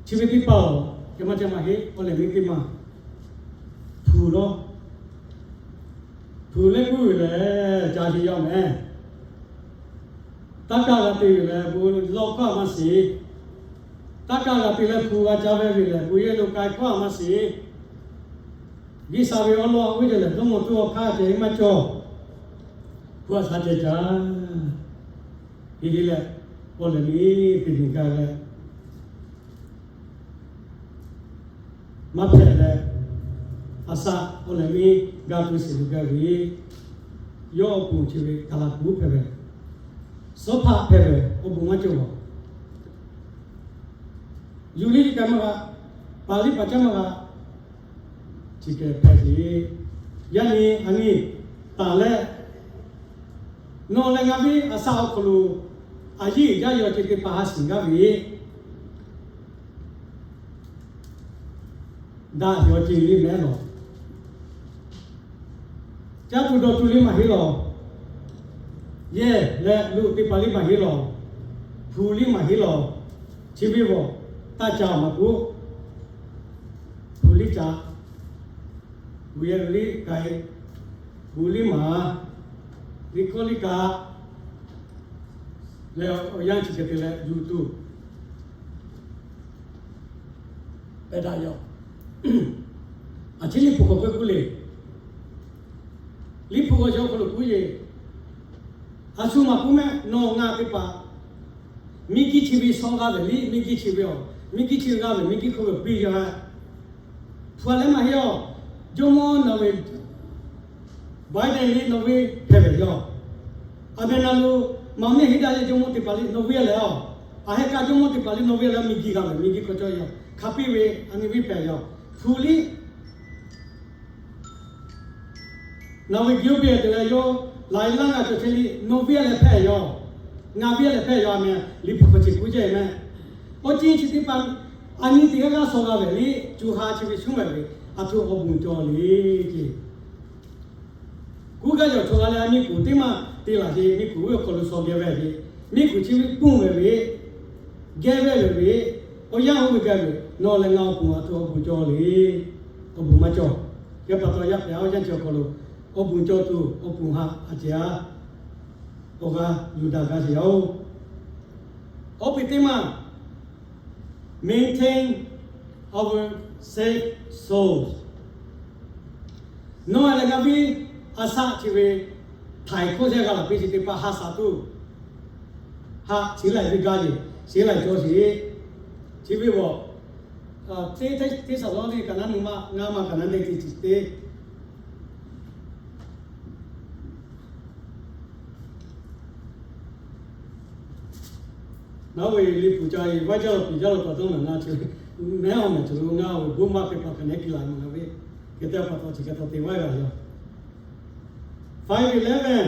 Chi ve teˇ hpaˍ-oˬ, hk'e maˇ ca maˇ heˆ, awˬ lehˬ miˇ teˇ maˬ hpu lawˇ, hpu lehˆ kuˉ ve lehˬ ca sheˍ yaˇ mehˍ. Taˇ kaˇ g'a te ve lehˬ, bon lawˇ hkawˇ a maˇ shiˍ. Taˇ kaˇ g'a te leh hpu g'a ca ve ve lehˬ, bon yehˬ lo k'ai hkawˇ a maˇ shiˍ. G'uiˬ sha ve awˉ lawˇ a uˉ jehˬ lehˬ, dawˇ mawˬ tuˬ awˬ hk'aˇ ceh maˇ cawˬ. Hpu a sha ceh caˇ. Hk'e te leh, awˬ lehˬ miˇ teˇ miˬ gaˬ leh, maˇ hpehꞈ leh, a shaꞈ awˬ lehˬ miˇ g'a tuˬ shiˍ ve gaˇ ve, yawˇ awˬ pon chi ve kaˍ laˍ kuˉ hpehꞈ ve, suhˉ hpaˆ hpehꞈ ve, awˬ bon maˇ cawˬ laˬ. Yuˬ liˇ liˇ k'ai maˇ g'a, paˍ liˇ paˍ caˇ maˇ g'a, chi hk'e hpehꞈ ve. Yaˇ nyi aˬ nyi taˍ leh, nawˬ leh ngaˬ ve a shaꞈ awˬ hk'aw lo a yiˇ jaˇ yaw ceh teˇ hpaˍ ha shiˍ gaˇ ve, daꞈ yaw ceh liˇ mehˉ lawˬ. Caˇ tuˬ dawˬ tuˬ liˇ maˇ heˆ lawˬ. Yehˬ leh lo teˇ hpaˍ liˇ maˇ heˆ lawˬ. Hpu liˇ maˇ heˆ lawˬ. Chi ve bawˬ taˇ ca maˇ k'oˆ, hpu liˇ ca, bon yehˬ lo liˇ k'ai, bon liˇ maˍ, liˇ hkawˇ liˇ kaꞈ leh, awˬ yanˇ chi hk'e te leh yuˬ tuˬ pehꞈ daꞈ yaw. A ciˉ liꞈ hpu hk'aw k'oˆ k'oˆ le. Liꞈ hpu k'awꞈ yaw hk'aw lo k'oˆ yeˬ, a shu maˇ k'oˆ mehˆ, nawˬ ngaˬ teˇ hpaˍ miˬ guiˬ chi ve shawˉ g'aˇ ve liˇ, miˬ guiˬ chi ve awˬ, miˬ guiˬ chi g'aˇ ve miˬ guiˬ hk'oˆ ve piˇ yaˇ hpfuhˇ leh maˇ heˆ awˬ. Jawˇmawˇ nawˬ ve Biden liˇ nawˬ ve hpehꞈ ve yaˇ. A meh na lo maˇ mehˆ heˆ daꞈ leh jawˇmawˇ teˇ hpaˍ liˇ nawˬ ve leh awˬ, a heh kaꞈ jawˇmawˇ teˇ hpaˍ liˇ nawˬ ve leh miˬ guiˬ g'aˇ ve miˬ guiˬ hk'aw cawˇ yaˇ hk'a piˇ ve a nyi ve hpehꞈ yaˇ. Hpu liˇ nawˬ ve guiˬ oˇ piˇ te leh yawˇ laiˉ laˇ g'a cawˬ chehˇ liˇ nawˬ ve leh hpehꞈ yaˇ. Ngaˬ ve leh hpehꞈ yaˇ meh, liꞈ hpu hk'aw chi k'oˆ jaˇ mehˆ. Awˬ ceuˬ chi teˇ hpaˍ a nyi teˇ g'aˇ g'aˇ shawˉ g'aˇ ve liˇ, co ha chi ve shunˉ ve ve, a htoꞈ awˬ bon cawˬ le ce. Kuˉ gaˇ yaw chaw g'a leh a nyi kuˬ teˇ maˇ te laˬ ce, nyi kuˬ ve awˬ hk'aw lo shawˉ geh ve ce, nyi kuˬ chi ve pun ve ve, geh ve ve ve, awˬ yanˇ oˇ ve gaˇ ve, nawˬ leh ngaˬ awˬ pon a htoꞈ awˬ bon cawˬ le. Awˬ bon maˇ cawˬ. Yaˇ pa taw yaˇ hpehꞈ awˬ yanˇ chi awˬ hk'aw lo awˬ bon cawˬ tuˬ awˬ pon haꞈ a ceh a, awˬ g'aˇ yuˬ daꞈ gaˇ sheˍ yaˇ-oˬ. Awˬ pon teˇ maˇ maintain our saved souls. Nawˬ leh ngaˬ ve a shaꞈ chi ve htaiˍ hkawˇ shehˆ g'a laˬ piˇ chi teˇ hpaˍ ha shaꞈ tuˬ, haꞈ chi laiˬ ve gaˇ le, chi laiˬ cawˬ sheˍ. Chi ve bawˬ, teˇ teˇ teˇ Hteˇsaˍlawˇniˆ kaꞈ naˉ nu maˇ ngaˇ maˇ kaꞈ naˉ neˇ teˇ chi teˇ Naˉ ve liꞈ hpu ca e, vaiˇ jaˇ lo piˍ jaˇ lo pa taw ngaˬ na ce, mehˉ awˬ mehˍ cawˬ lo ngaˇ ve bon maˇ hpehꞈ pa hk'aˬ nehˉ piˇ la ngaˬ ve, hk'e te pa taw chi hk'e taw te vaiˇ g'a yaˇ. Five eleven,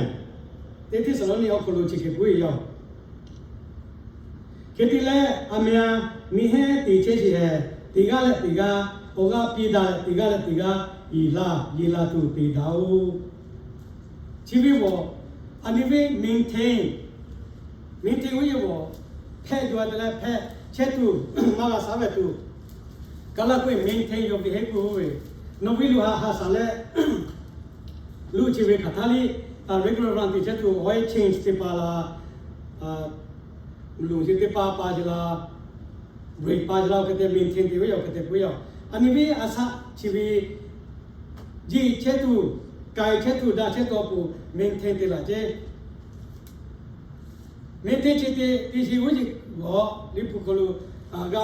teˇ Hteˇsaˍlawˇniˆ awˬ hk'aw lo chi hk'e k'oˆ ve yaˇ. Hk'e te leh, a meh a miˬ hehˉ te chehˇ sheˍ hehˍ, teˇ g'aˇ leh teˇ g'aˇ awˬ g'aˇ piˇ daꞈ leh, teˇ g'aˇ leh teˇ g'aˇ yiˍ la yiˍ la tuˬ te daꞈ-oˬ. Chi ve bawˬ, a nyi ve maintain, maintain ve yaˇ bawˬ, hpehꞈ jaw te leh hpehꞈ chehˇ tuˬ, maˇ g'a shaˉ ve tuˬ, kaˬ laˇ k'oˆ e maintain yaw ve heˆ k'oˆ ve, nawˬ ve luˬ haꞈ haꞈ shaˍ leh, luˬ chi ve hk'aˬ htaˇ liˇ, regular run te chehˇ tuˬ oil change te pa la, luˬ chi teˇ pa pa ce la, brake pa ce la, hk'e te maintain te ve yaˇ hk'e te k'oˆ yaˇ. A nyi ve a shaꞈ chi ve jiˆ chehˇ tuˬ, k'ai chehˇ tuˬ, daꞈ chehˇ tuˬ awˬ pon maintain te laˬ ceˇ. Maintain chi te te chi g'uˇ yeˬ g'awˬ liꞈ hpu hk'aw lo g'a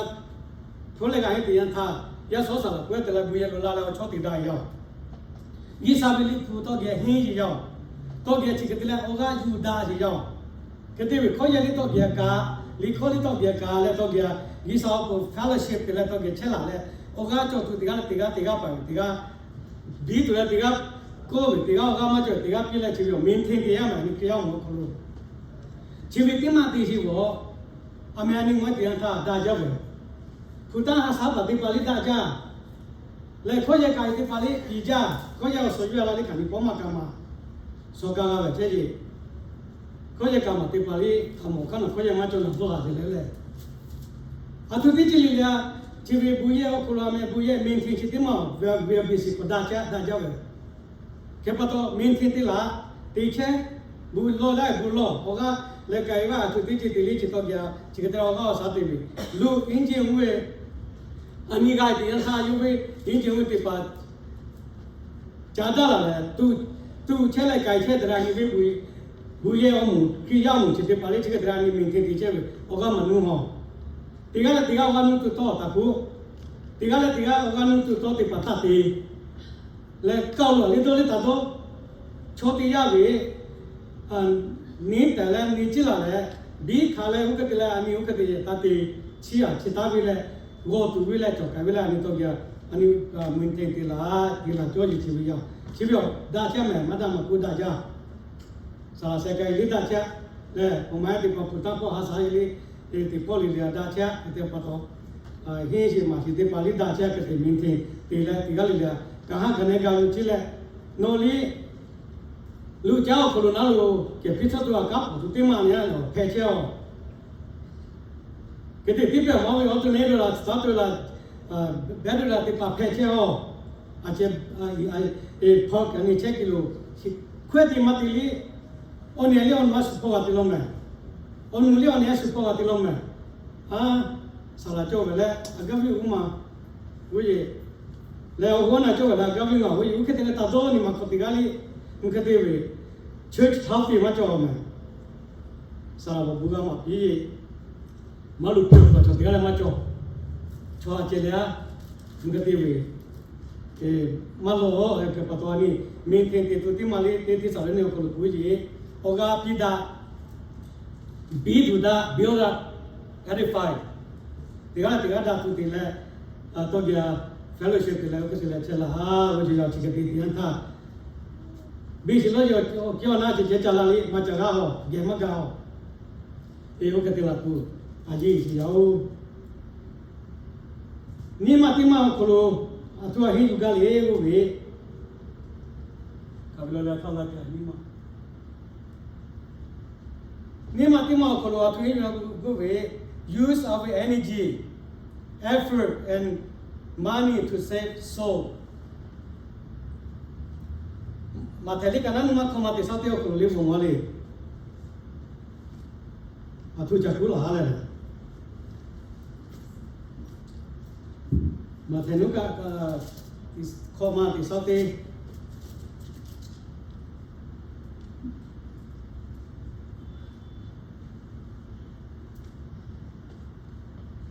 hto leh g'a heˆ te yanˇ htaˇ, yaˇ shawˉ shaˍ laˬ k'oˆ te leh bon yehˬ lo la leh awˬ chawˇ te daꞈ yaˇ. G'uiˬ sha ve liꞈ hpu tawˇ geh henˇ yeˬ yaˇ. Tawˇ geh chi hk'e te leh awˬ g'aˇ yuˬ daꞈ yeˬ yaˇ. Hk'e te ve hkawˇ yaˇ liˇ tawˇ geh kaꞈ, liꞈ hkawˇ liˇ tawˇ geh kaꞈ leh tawˇ geh, G'uiˬ sha awˬ pon fellowship te leh tawˇ geh chehˇ laˬ leh, Awˬ g'aˇ cawˬ tuˬ teˇ g'aˇ leh teˇ g'aˇ, teˇ g'aˇ paˍ ve teˇ g'aˇ, biˇ tuˬ leh teˇ g'aˇ, kawˆ ve teˇ g'aˇ, awˬ g'aˇ maˇ cawˬ teˇ g'aˇ piˇ leh chi ve awˬ maintain te yaˇ maˬ ni Hkriꞈ yaˇ awˬ moˍ awˬ hk'aw lo, chi ve teˇ maˇ te sheˍ g'awˬ, a meh a nyi ngaˬ hui teˇ yanˇ htaˇ daꞈ jaˇ ve, hpu taˇ ha shaˉ paˍ teˇ hpaˍ liˇ daꞈ jaˇ leh, hkawˇ yehˬ kaꞈ teˇ hpaˍ liˇ piˍ jaˇ. Hkawˇ yehˬ awˬ suhˍ yuˬ a la liˇ hk'aˬ ni pawˇ maˇ ka maˬ, suh ka g'a ve ceh yeˬ. Hkawˇ yehˬ kaꞈ maˬ teˇ hpaˍ liˇ a mawˬ hk'aˇ nawˬ hkawˇ yehˬ maˇ cawˬ naˬ dawˇ haˍ te leh leh, a htoꞈ teˇ ceuˬ le le a, chi ve bon yehˬ awˬ hk'aw lo a meh bon yehˬ maintain chi teˇ maˇ ve a biˇ shiˍ k'awꞈ daꞈ jaˇ, daꞈ jaˇ ve. Hk'e pa taw maintain te laˬ, te chehˇ, bon lawˇ laˇ bon lawˇ awˬ g'aˇ leh ka e vaˇ a htoꞈ teˇ ceuˬ te le chi tawˇ geh chi hk'e te awˬ g'aˇ awˬ shaˉ te ve, lo engine ve, a nyi g'a teˇ yanˇ htaˇ yawˇ ve engine ve teˇ hpaˍ ca daꞈ laˬ leh, tuꞈ chehˇ leh ka chehˇ te leh a nyi ve bon yehˬ awˬ moˍ Hkriꞈ yaˇ awˬ moˍ chi teˇ hpaˍ liˇ chi hk'e te leh a nyi maintain te chehˇ ve awˬ g'aˇ maˍ nuˇ haw. Teˇ g'aˇ leh teˇ g'aˇ awˬ g'aˇ nuˇ tuˬ tawˇ taˍ hpu, teˇ g'aˇ leh teˇ g'aˇ awˬ g'aˇ nuˇ tuˬ tawˇ teˇ hpaˍ taˇ te leh, kaˇ lo a liˇ dawˇ liˇ taˍ dawˇ, chaw teˇ yanˇ ve neˇ tehˬ leh neˇ ciˉ laˬ leh, biˇ hkanˍ leh oˇ hk'e te leh a nyi oˇ hk'e te yehˬ taˇ te, chiˇ aꞈ chi taˍ ve leh, g'awˬ tuˬ ve leh cawˬ kaꞈ ve leh a nyi tawˇ geh a nyi maintain te laˬ, te laˬ cawˇ yeˬ chi ve yaˇ. Chi ve awˬ daꞈ chehˇ mehˍ maˇ daꞈ maˬ k'oˆ daꞈ jaˇ. Saˍ laꞈ sheh ka e liˇ daꞈ chehˇ leh, awˬ ma yaˇ teˇ hpaˍ hpu taˇ hpawˇ ha shaˉ e liˇ, teˇ pawˆ le le a daꞈ chehˇ, hk'e te pa taw, henˇ sheˍ maˍ sheˍ teˇ hpaˍ liˇ daꞈ chehˇ hk'e te maintain te leh teˇ g'aˇ le le a, kaꞈ haˉ kaꞈ nehˬ gaˬ lo chi leh, nawˬ liˇ luˬ caˉ awˬ hk'aw lo naˉ lo kehˬ piˇ tcuhˉ tuˬ a kanˉ pawˍ tuˬ teˇ maˬ nyi a lawˬ hpehꞈ chehˇ aˬ. Hk'e te tiˉ pehˬ maˇ ve awˬ to nehˬ ve laˬ, tcuhˉ tuˬ laˬ, behˉ tuˬ laˬ teˇ hpaˍ hpehꞈ chehˇ aˬ. A ceh, hpaw kaꞈ nyi chehˇ ki loˬ, hkawehˇ te maˇ te liˇ, awˬ nehˬ liˇ awˬ nu a shu hpaw g'a te law mehˍ. Awˬ nu liˇ awˬ nehˬ a shu hpaw g'a te law mehˍ. A, saˍ laꞈ cawˬ ve leh a gaˇ viˇ uˉ ma g'uˇ yeˬ leh awˬ g'awˇ na cawˬ ve leh a gaˇ viˇ uˉ ma g'uˇ yeˬ, oˇ hk'e te leh taˍ dawˇ nyi ma hk'aw teˇ g'aˇ liˇ, oˇ hk'e te ve church healthy maˇ cawˬ mehˍ. Saˍ laꞈ bvuhꞈ g'a maˍ piˇ, maˇ loꞈ piˇ awˬ hk'aw cawˬ teˇ g'aˇ leh maˇ cawˬ. Chaw a ceh leh a, oˇ hk'e te ve maˇ lawˬ hk'e pa taw a nyi, maintain te tuˬ teˇ maˬ liˇ teˇ teˇ saˍ leh nyi awˬ hk'aw lo k'oˆ yeˬ, awˬ g'aˇ piˇ daꞈ, biˇ tuˬ daꞈ, build up, edify. Teˇ g'aˇ leh teˇ g'aˇ daꞈ tuˬ te leh, tawˇ geh a fellowship te leh oˇ hk'e te leh chehˇ laˇ a, oˇ ceuˬ yaˇ chi hk'e te teˇ yanˇ htaˇ, biˇ shiˍ lawˇ yeˬ awˬ kiˇ awˬ na ceh ceh ca la liˇ maˇ ca g'aˇ haw, geh maˇ ga haw. Te oˇ hk'e te laˬ tuˬ, a yeˬ shiˍ yaˇ oˬ. Nyiˇ maˬ teˇ maˬ awˬ hk'aw lo a htoꞈ a henˇ yuˬ gaˇ le k'oˆ ve, nyiˇ maˬ teˇ maˬ awˬ hk'aw lo a htoꞈ henˇ yuˬ gaˇ k'oˆ ve, use our energy, effort and money to save soul. Maꞈhtehˍ liꞈ ka naˉ nyiˇ maˬ hkawˇ ma teˇ shaˉ teˇ awˬ hk'aw lo le bvuhꞈ ma le. A htoꞈ ca kuˉ laˬ ha leh, Maꞈhtehˍ nyiˇ kaˆ hkawˇ ma teˇ shaˉ teˇ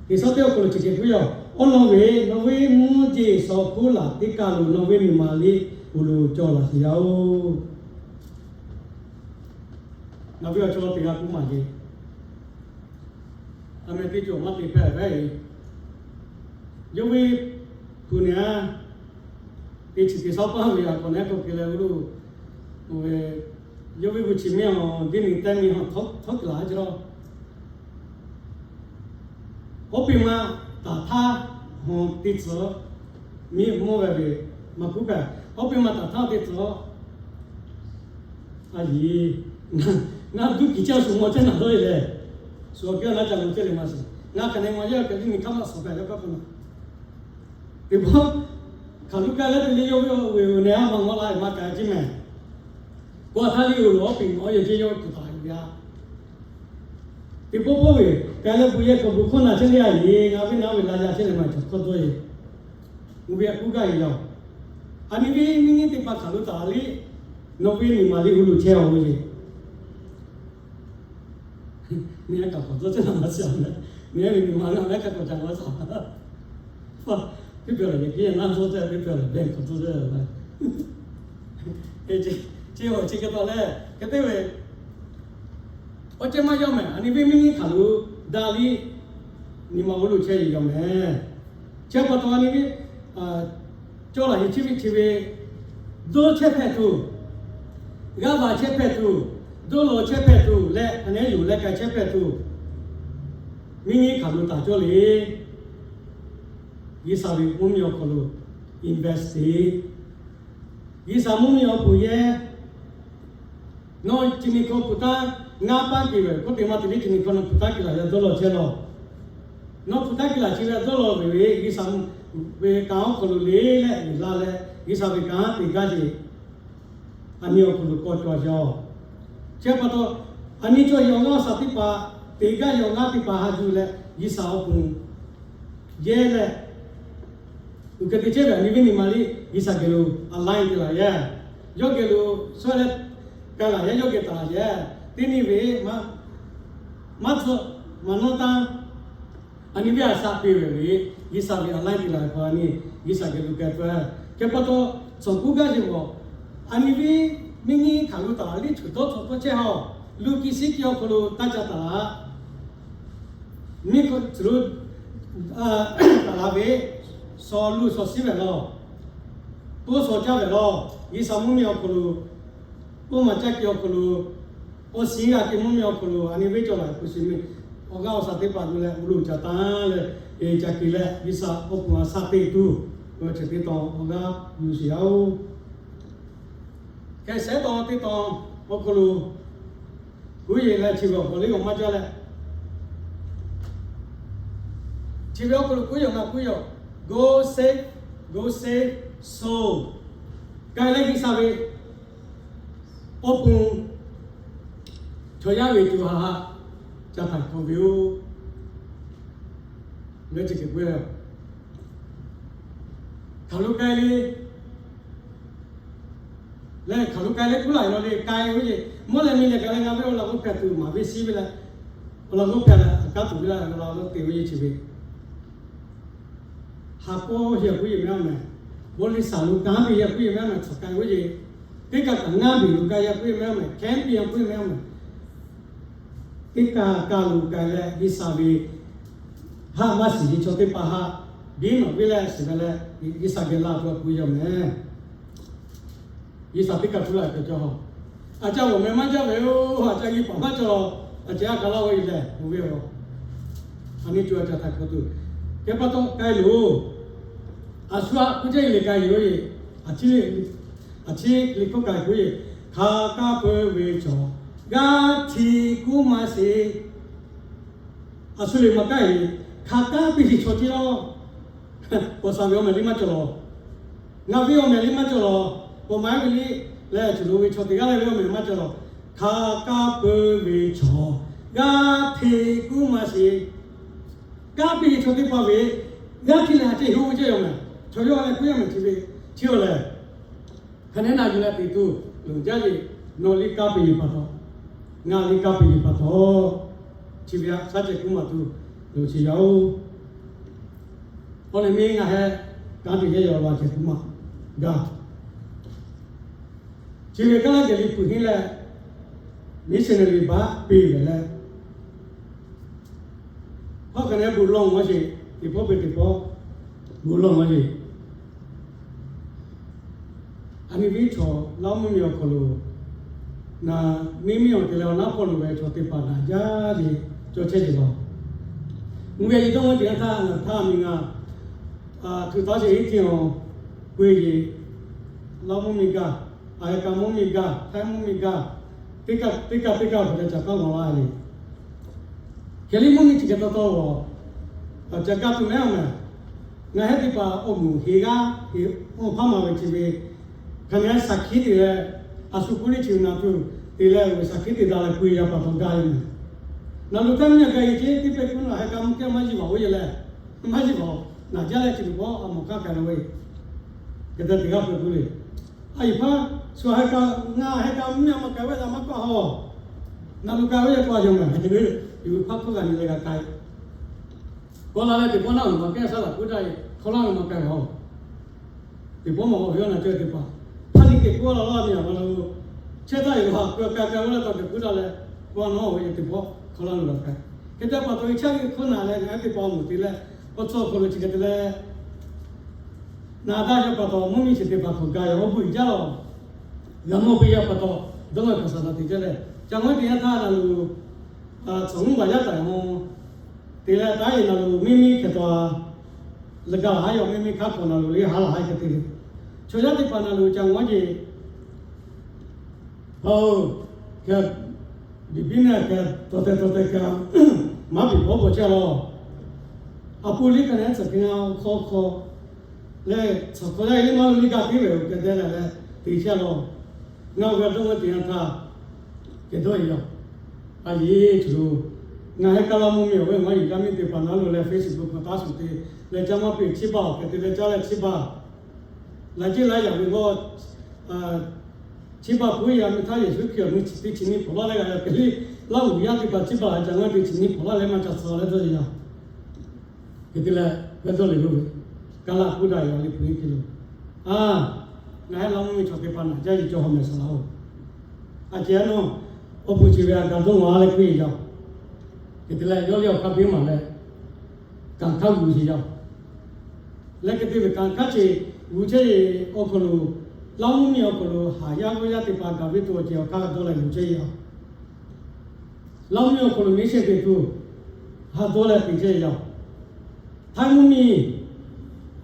teˇ shaˉ teˇ awˬ hk'aw lo chi hk'e k'oˆ ve yoˬ. Awˬ lawn ve, nawˬ ve mvuhˇ jeˬ shawˍ hkuˆ laˬ teˇ kaˬ lo nawˬ ve miˬ maˍ liꞈ uˬ lo cawˬ laˬ sheˍ yaˇ oˬ. Ngaˬ ve awˬ chawˇ teˇ g'aˇ k'oˆ maˬ ve, a meh teˇ cawˬ maˇ te hpehꞈ ve, yawˇ ve hpu nehˬ a, teˇ chi teˇ shaˉ paˇ ve a k'awꞈ nehˉ k'awꞈ ke leh, yawˇ ve g'uˇ chi miˇ a diˇ ni tehˇ miˇ a htawˇ te laˬ a ce la. Oˇ piˇ ma taˍ htaˇ, hawˬ teˇ tcuh miˇ mawˇ ve ve maˇ kuˉ hpehꞈ. Oˇ piˇ ma taˍ htaˇ teˇ tcuh, a yeˬ, ngaˬ duˇ kiˬ caˇ shu maw cehˇ naˬ dawˇ e lehˬ, shu awˬ piˇ awˬ naˉ ca maw cehˇ le maˇ shiˍ. Ngaˬ hk'aˬ nehˬ maw yehˇ awˬ kehˬ liˇ miˬ hk'aˇ maˇ suhˍ hpehꞈ ve pa taw, teˇ pawˆ hk'aˬ luˇ kaˇ leh te le yawˇ ve awˬ ve awˬ nehˬ a maˇ ngawˆ la e maˇ ka ciˉ mehˍ. Kawꞈ htaˇ liˇ oˬ lawˬ piˇ mawˬ yehˬ ceh yawˇ tuˬ taˍ ve a. Teˇ pawˆ pawˆ ve, ka leh bon yehˬ k'awꞈ bon hkawˇ naˬ chehˇ le a yeˬ, ngaˬ ve naˉ ve la yaˇ chehˇ leh maˇ cawˬ hkawˇ dawˇ e. Oˇ ve a kuˉ gaˇ e yaˇ oˬ. A nyi ve miˇ nyiˇ teˇ hpaˍ hk'aˬ lo taˍ liˇ, nawˬ ve miˬ maˍ liꞈ uˬ lo chehˇ a ve yeˬ. Nyi a kaꞈ k'awꞈ dawˇ chehˇ naˬ maˇ shaˍ mehˍ. Nyi a ve miˬ maˍ naˬ leh kaꞈ k'awꞈ ca maˇ shaˍ. Teˇ pehˍ lehˬ, yehˬ piˇ naˇ dawˇ chehˇ, teˇ pehˍ lehˬ, beh k'awꞈ dawˇ chehˇ. Chi awˬ chi hk'e taw leh hk'e te ve, awˬ cehˇ maˇ yawˇ mehˍ. A nyi ve miˇ nyiˇ hk'aˬ lo daꞈ liˇ, nyi ma oˇ lo chehˇ yeˬ yaˇ mehˍ. Chi pa taw a nyi ve, cawˇ laˬ hiˍ chi ve chi ve, dawˇ chehˇ hpehꞈ tuˬ, g'aˇ va chehˇ hpehꞈ tuˬ, dawˇ law chehˇ hpehꞈ tuˬ leh, a nyi yuˬ leh k'ai chehˇ hpehꞈ tuˬ, miˇ nyiˇ hkanˍ lo taˍ cawˇ le. G'uiˬsha ve mvuhˇmiˬ awˬ hk'aw lo invest te. G'uiˬsha mvuhˇmiˬ awˬ pon yehˇ, nawˬ chi nyi hkawˇ hpu taˉ ngaˇ paˉ te ve k'oˆ te maˇ te le, chi nyi hkawˇ nawˬ hpu taˉ kiˬ laˬ yaˇ dawˇ law chehˇ law. Nawˬ hpu taˉ kiˬ laˬ chi ve dawˇ law ve ve G'uiˬsha ve kanˉ awˬ hk'aw lo le leh uiˍ la leh, G'uiˬsha ve kanˉ te gaˇ sheˍ. A nyi awˬ hk'aw lo k'awꞈ cawˬ jaˇ-oˬ. Chi pa taw, a nyi cawˬ yaˇ awˬ g'aˇ shaˍ teˇ hpaˍ, te gaˇ yaˇ awˬ g'aˇ teˇ hpaˍ ha juˇ leh G'uiˬsha awˬ pon yehˇ leh, uiˍ hk'e te chehˇ ve a nyi viˉ nyi ma liˇ G'uiˬsha geh lo aˍlaˇ te laˬ yehˇ. Yawˇ geh lo suh leh k'ai laˬ yehˇ, yawˇ geh taˍ laˬ yehˇ. Teˇ nyi ve maˇ tcuh maˇ nawˇ taˇ, a nyi viˉ a shaꞈ piˇ ve le, G'uiˬsha ve aˍlaˇ te laˬ ve pa a nyi G'uiˬsha geh lo k'ai tcuh. Chi pa taw, cawˬ kuˉ gaˇ sheˍ g'awˬ, a nyi viˉ miˇ nyiˇ hkanˍ lo taˍ liˇ chuˬ dawˇ cawˬ tawˇ chehˇ haw, luˇ kiˇ shiˉ kiˇ awˬ hk'aw lo taˇ ca taˍ laˇ. Miˇ hk'aw tcuh lo taˍ la ve, shawˍ luˬ shawˍ shiˉ ve law, toˇ shawˍ caˇ ve law, G'uiˬsha mvuhˇmiˬ awˬ hk'aw lo, oˇ maˬ caˇ ke awˬ hk'aw lo, awˬ shiˍ g'a ke mvuhˇmiˬ awˬ hk'aw lo a nyi viˉ cawˬ laˬ hpu shiˍ miˬ awˬ g'aˇ awˬ shaˍ teˇ hpaˍ gu leh uˉ lo ca taˍ leh, e ca ke leh G'uiˬsha awˬ pon a shaꞈ teꞈ tuˬ, chi teˇ tawn awˬ g'aˇ yuˬ sheˍ yaˇ-oˬ. Hk'e shehˉ tawn teˇ tawn awˬ hk'aw lo, kuˉ yeˬ leh chi ve awˬ hk'aw lo maˇ jaˇ leh, chi ve awˬ hk'aw lo kuˉ yeˬ ngaˬ kuˉ yeˬ, go save, go save soul. K'ai leh G'uiˬsha ve awˬ pon chaw yaˇ ve co ha haꞈ ca htaꞈ hk'awꞈ ve yoˬ. Leh chi hk'e k'oˆ ve, hk'aˬ lo k'ai le, leh hk'aˬ lo k'ai le kuˉ laˬ law le k'ai ve yoˬ. Mvuhˇ leh miˬ leh kaꞈ leh ngaˬ ve awˬ laꞈ g'awˇ hpehꞈ tuˬ maˍ ve shiˉ ve leh, awˬ laꞈ g'awˇ hpehꞈ leh a kanˉ tuˬ ve la la lo te ve yoˬ chi ve. Ha k'awˇ yaˇ kuˉ yeˬ mehˉ mehˍ, บริษัท lo kanˉ ve yaˇ kuˉ yeˬ mehˉ mehˍ, hk'aˬ k'ai ve yoˬ. Teˇ kaꞈ kaꞈ ngaˇ miˬ lo k'ai yaˇ kuˉ yeˬ mehˉ mehˍ, camping yaˇ kuˉ yeˬ mehˉ mehˍ. Teˇ kaꞈ kaꞈ lo k'ai leh G'uiˬsha ve haˆ maˇ shiˍ ve chaw teˇ hpaˍ haˆ biˇ nawˬ ve leh shiˍ ve leh, G'uiˬsha geh la tuˬ a hpu yaˇ mehˍ. G'uiˬsha teˇ kaꞈ hpu la k'ai cawˬ. A ca awˬ meh maˇ jaˇ ve yoˬ. A ca g'uiˬ paˍ maˇ cawˬ. A ceh a ka laˇ ve yoˬ leh k'oˆ ve yoˬ. A nyi co a ca htaꞈ hk'awꞈ tuˬ, chi pa taw k'ai loˬ. A shu a k'oˆ jaˇ e le k'ai yoˬ. A ciˉ, a ciˉ liꞈ hkawˇ k'ai k'oˆ ve, hk'aˬ kaˇ peuˬ ve chaw g'aˇ hti kuˉ maˇ sheˍ. A shu le maˇ kaˇ e, hk'aˬ kaˇ piˇ sheˍ chaw tiˉ lawˬ. Paw sha ve awˬ meh liˇ maˇ cawˬ lawˬ. Ngaˬ ve awˬ meh liˇ maˇ cawˬ lawˬ. Paw ma ve liˇ leh cawˬ lo ve chaw teˇ g'aˇ leh ve awˬ meh maˇ cawˬ lawˬ. Hk'aˬ kaˇ peuˬ ve chaw g'aˇ hti kuˉ maˇ sheˍ. Kaˇ piˇ sheˍ chaw teˇ hpaˍ ve g'aˇ hti leh a ceh hoˆ ve ceh yoˬ mehˍ. Chaw yaˇ leh kuˉ yaˇ mehˍ chi ve, chi awˬ lehˬ, hk'aˬ nehˉ na yuˬ leh teꞈ tuˬ loˍ jaˇ ve, nawˬ liˇ kaˇ piˇ ve pa taw, ngaˬ liˇ kaˇ piˇ ve pa taw, chi ve a shaˉ ceh kuˉ maˬ tuˬ loˍ sheˍ yaˇ-oˬ. Awˬ lehˬ miˇ ngaˬ heh kanˉ te yehˇ yaw la ceh kuˉ maˬ gaˇ. Chi ve kaˉ laˇ geh liꞈ hpu henˇ leh, missionary baˆ piˇ ve leh, hk'aˬ hk'e nehˉ bon lawˇ maˇ sheˍ, teˇ pawˆ peuˬ teˇ pawˆ bon lawˇ maˇ sheˍ. A nyi viˉ chaw Laˇ mvuhˇmiˬ awˬ hk'aw lo, na, miˇ miˇ awˬ te leh awˬ naˉ hpawˇ loˍ ve chaw teˇ hpaˍ naˍ jaˇ ve cawˇ chehˇ ve law. Mvuhˇ geh yi dawˇ maˇ te g'a htaˇ, ngaˬ htaˇ miˬ ngaˬ htu taˇ sheˍ iˉ tiˇ awˬ k'oˆ ve, Laˇ mvuhˇmiˬ gaˇ, Aˍmeˍriˆkaˍ mvuhˇmiˬ gaˇ, Htaiˇ mvuhˇmiˬ gaˇ, teˇ kaˇ teˇ kaˇ teˇ kaˇ awˬ hk'aw lo ca taˇ law laˇ ve. Hk'e liˇ mvuhˇmiˬ chi hk'e taw taw g'awˬ, ca gaˇ tuˬ mehˉ awˬ mehˍ. Ngaˬ hehˉ teˇ hpaˍ awˬ moˍ heˍ g'aˇ heˍ awˬ hpaˇ maˇ ve chi ve, hk'aˬ nehˉ shaˍ hkiˉ te leh, a shu kuˇ liˇ chi ve na tuˬ te leh, shaˍ hkiˉ te daꞈ leh k'oˆ ve yaˇ pa taw gaˇ ve mehˍ. Naˬ lo htaˇ miˇ a gaˇ e ceh teˇ pehˇ kuˉ naˬ heh ka mvuhˇ kehˉ maˇ jiˇ vaˬ oˇ yehˬ leh, maˇ jiˇ vaˬ, naˬ jaˇ leh chi teˇ pawˆ a mawˬ kaˇ k'ai la ve, hk'e te teˇ g'aˇ hpehꞈ tuˬ le. A yehˬ hpaˇ shu heh ka, ngaˬ heh ka mvuhˇ miˬ maˇ k'ai ve la maˇ kawˆ haw. Naˬ lo k'ai ve yaˇ k'o a yehˬ mehˍ hk'e te ve, yuˬ ve hpaˇ hkawˇ g'a nyi leh g'a k'ai. Kawˆ la leh teˇ pawˆ naˆ lo maˇ kehˉ shaˉ laꞈ k'oˆ daꞈ e, hk'aw laˇ lo maˇ k'ai haw. Teˇ pawˆ maˇ g'a ve awˬ naˬ caweh teˇ hpaˍ, hpaˇ liˇ kehˬ k'oˆ la laˇ miˬ a pa lo, chehˇ taˇ e lo ha k'ai k'ai k'ai oˇ leh taw kehˬ k'oˆ daꞈ leh, kawˆ naˆ ve teˇ pawˆ hk'aw laˇ lo g'a k'ai. Hk'e te pa taw ve chaˇ ve hkawˇ naˬ leh ngaˬ heh teˇ hpaˍ awˬ moˍ te leh, k'aw tcuh awˬ hk'aw lo chi hk'e te leh, Naˍ daˇ yaˇ pa taw mvuhˇ miˬ chi teˇ hpaˍ hk'awꞈ gaˬ yaw awˬ bon uiˍ jaˇ lawˬ. G'a mawˇ piˇ yaˇ pa taw dawˇ law hkaˍ saˍ taˍ te jaˇ leh, ca ngaw teˇ yanˇ htaˇ naˬ loˬ, tcuhˬ mvuhˇ baˬ yaˇ taˍ mawˬ te leh, taˇ yeˬ naˬ loˬ miˇ miˇ hkeh taw, leh gaˬ laˬ haˉ yaw miˇ miˇ hk'aˇ hk'awꞈ naˬ loˬ le haˉ laˬ haˉ hkeh te le. Chaw yaˇ teˇ hpaˍ naˬ loˬ ca ngaw jeˬ hpaˍ-oˬ, hkeh biˬ biˉ naˆ hkeh tawˍ tehˬ tawˍ tehˬ kaꞈ, maˉ piˍ bawˇ bawˬ chehˇ lawˬ. A pu liˇ ka nehˉ tcuhˍ hkeh ngaˬ hk'aw hk'aw leh, tcuhˍ hk'aw yaˇ e liˇ maˇ lo liˇ gaˇ piˇ ve-oˬ hkeh dehˇ leh leh te chehˇ lawˬ. Ngaˬ hui g'a dawˇ ngaw teˇ yanˇ htaˇ, kehˬ dawˇ e yaw. A yeˬ tuˬ lo, ngaˬ hehˉ kaˇ laˇ mvuhˇ miˬ awˬ ve ngaˬ hui yaˇ miˇ teˇ hpaˍ naˬ loˬ leh Facebook hk'aw taˇ shuˍ te leh, caˇ maˇ piˇ chiˇ baˬ awˬ hkeh te leh caˇ leh chiˇ baˬ. Laꞈ ceˇ laꞈ yaꞈ ve g'awˇ, chiˇ baˬ puiˉ yaꞈ mvuhˇ htaˇ Yeˍsuˆ Hkriꞈ awˬ mvuhˇ chi teˇ chi nyiˇ hpawnˬ laˇ leh g'a yaw hkeh liˇ, Laˇ huˍ yaˇ teˇ hpaˍ chiˇ baˬ a ca ngaˇ teˇ chi nyiˇ hpawnˬ laˇ leh maˇ ca suh leh dawˇ yaw. Hk'e te leh, g'a dawˇ le lo ve, kaˇ laˇ kuˇ daꞈ yaꞈ le puˬ iˉ hk'e lo. A, ngaˬ hehˉ laˇ mvuhˇ miˬ chaw teˇ hpaˍ naˬ jaˇ yeˬ cawˬ hawˬ mehˍ saˍ laꞈ-oˬ. A ceh a nawˬ, awˬ puˍ chi ve a gaˬ dawˇ ngaw a leh kuˇ e yaw. Hk'e te leh, yawˇ lehˬ awˬ hk'aˇ biˇ maˍ leh, kanˍ hkaˇ g'uˬ sheˍ yaw. Leh hk'e te ve kanˍ hkaˇ ceh g'uˬ chehˇ ve awˬ hk'aw lo, laˇ mvuhˇ miˬ awˬ hk'aw lo haˍ yaˇ g'awˇ yaˇ teˇ hpaˍ gaˬ ve tuˬ awˬ ceh awˬ hk'aˇ dawˇ leh g'uˬ chehˇ yaw. Laˇ mvuhˇ miˬ awˬ hk'aw lo miˉ shehˆ te tuˬ, ha dawˇ leh te chehˇ yaw. Htaiˇ mvuhˇ miˬ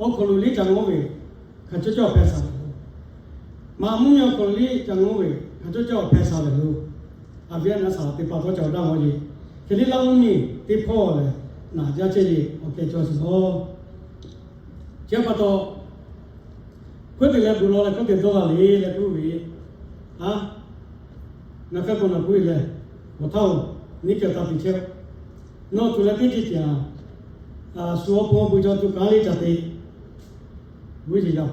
awˬ hk'aw lo liˇ ca ngaw ve, hk'aˬ cawˇ cawˇ awˬ hpehꞈ saˍ lehˬ lo. Maˍ mvuhˇ miˬ awˬ hk'aw lo liˇ ca ngaw ve, hk'aˬ cawˇ cawˇ awˬ hpehꞈ saˍ lehˬ lo. A viˉ a naˉ saˍ laꞈ teˇ hpaˍ tawˇ ca awˬ daˇ ngaw yeˬ. Hk'e liˇ laˇ mvuhˇ miˬ teˇ hpawˇ lehˬ, naˬ jaˇ chehˇ yeˬ awˬ keh cawˇ sheˍ lawˬ. Chi pa taw, hkawˇ te leh bon lawˬ leh hkawˇ te dawˇ g'a le leh k'oˆ ve, a, ngaˬ hk'aˇ k'awꞈ naˬ k'oˆ ve lehˬ, awˬ htaˇ-oˬ, nyiˇ kehˬ taˇ te chehˇ. Nawˬ tuˬ leh teˇ ceuˬ ceuˬ, shu awˬ pon awˬ bon cawˬ tuˬ kanˉ liˇ ca te. G'uˇ yeˬ yaw.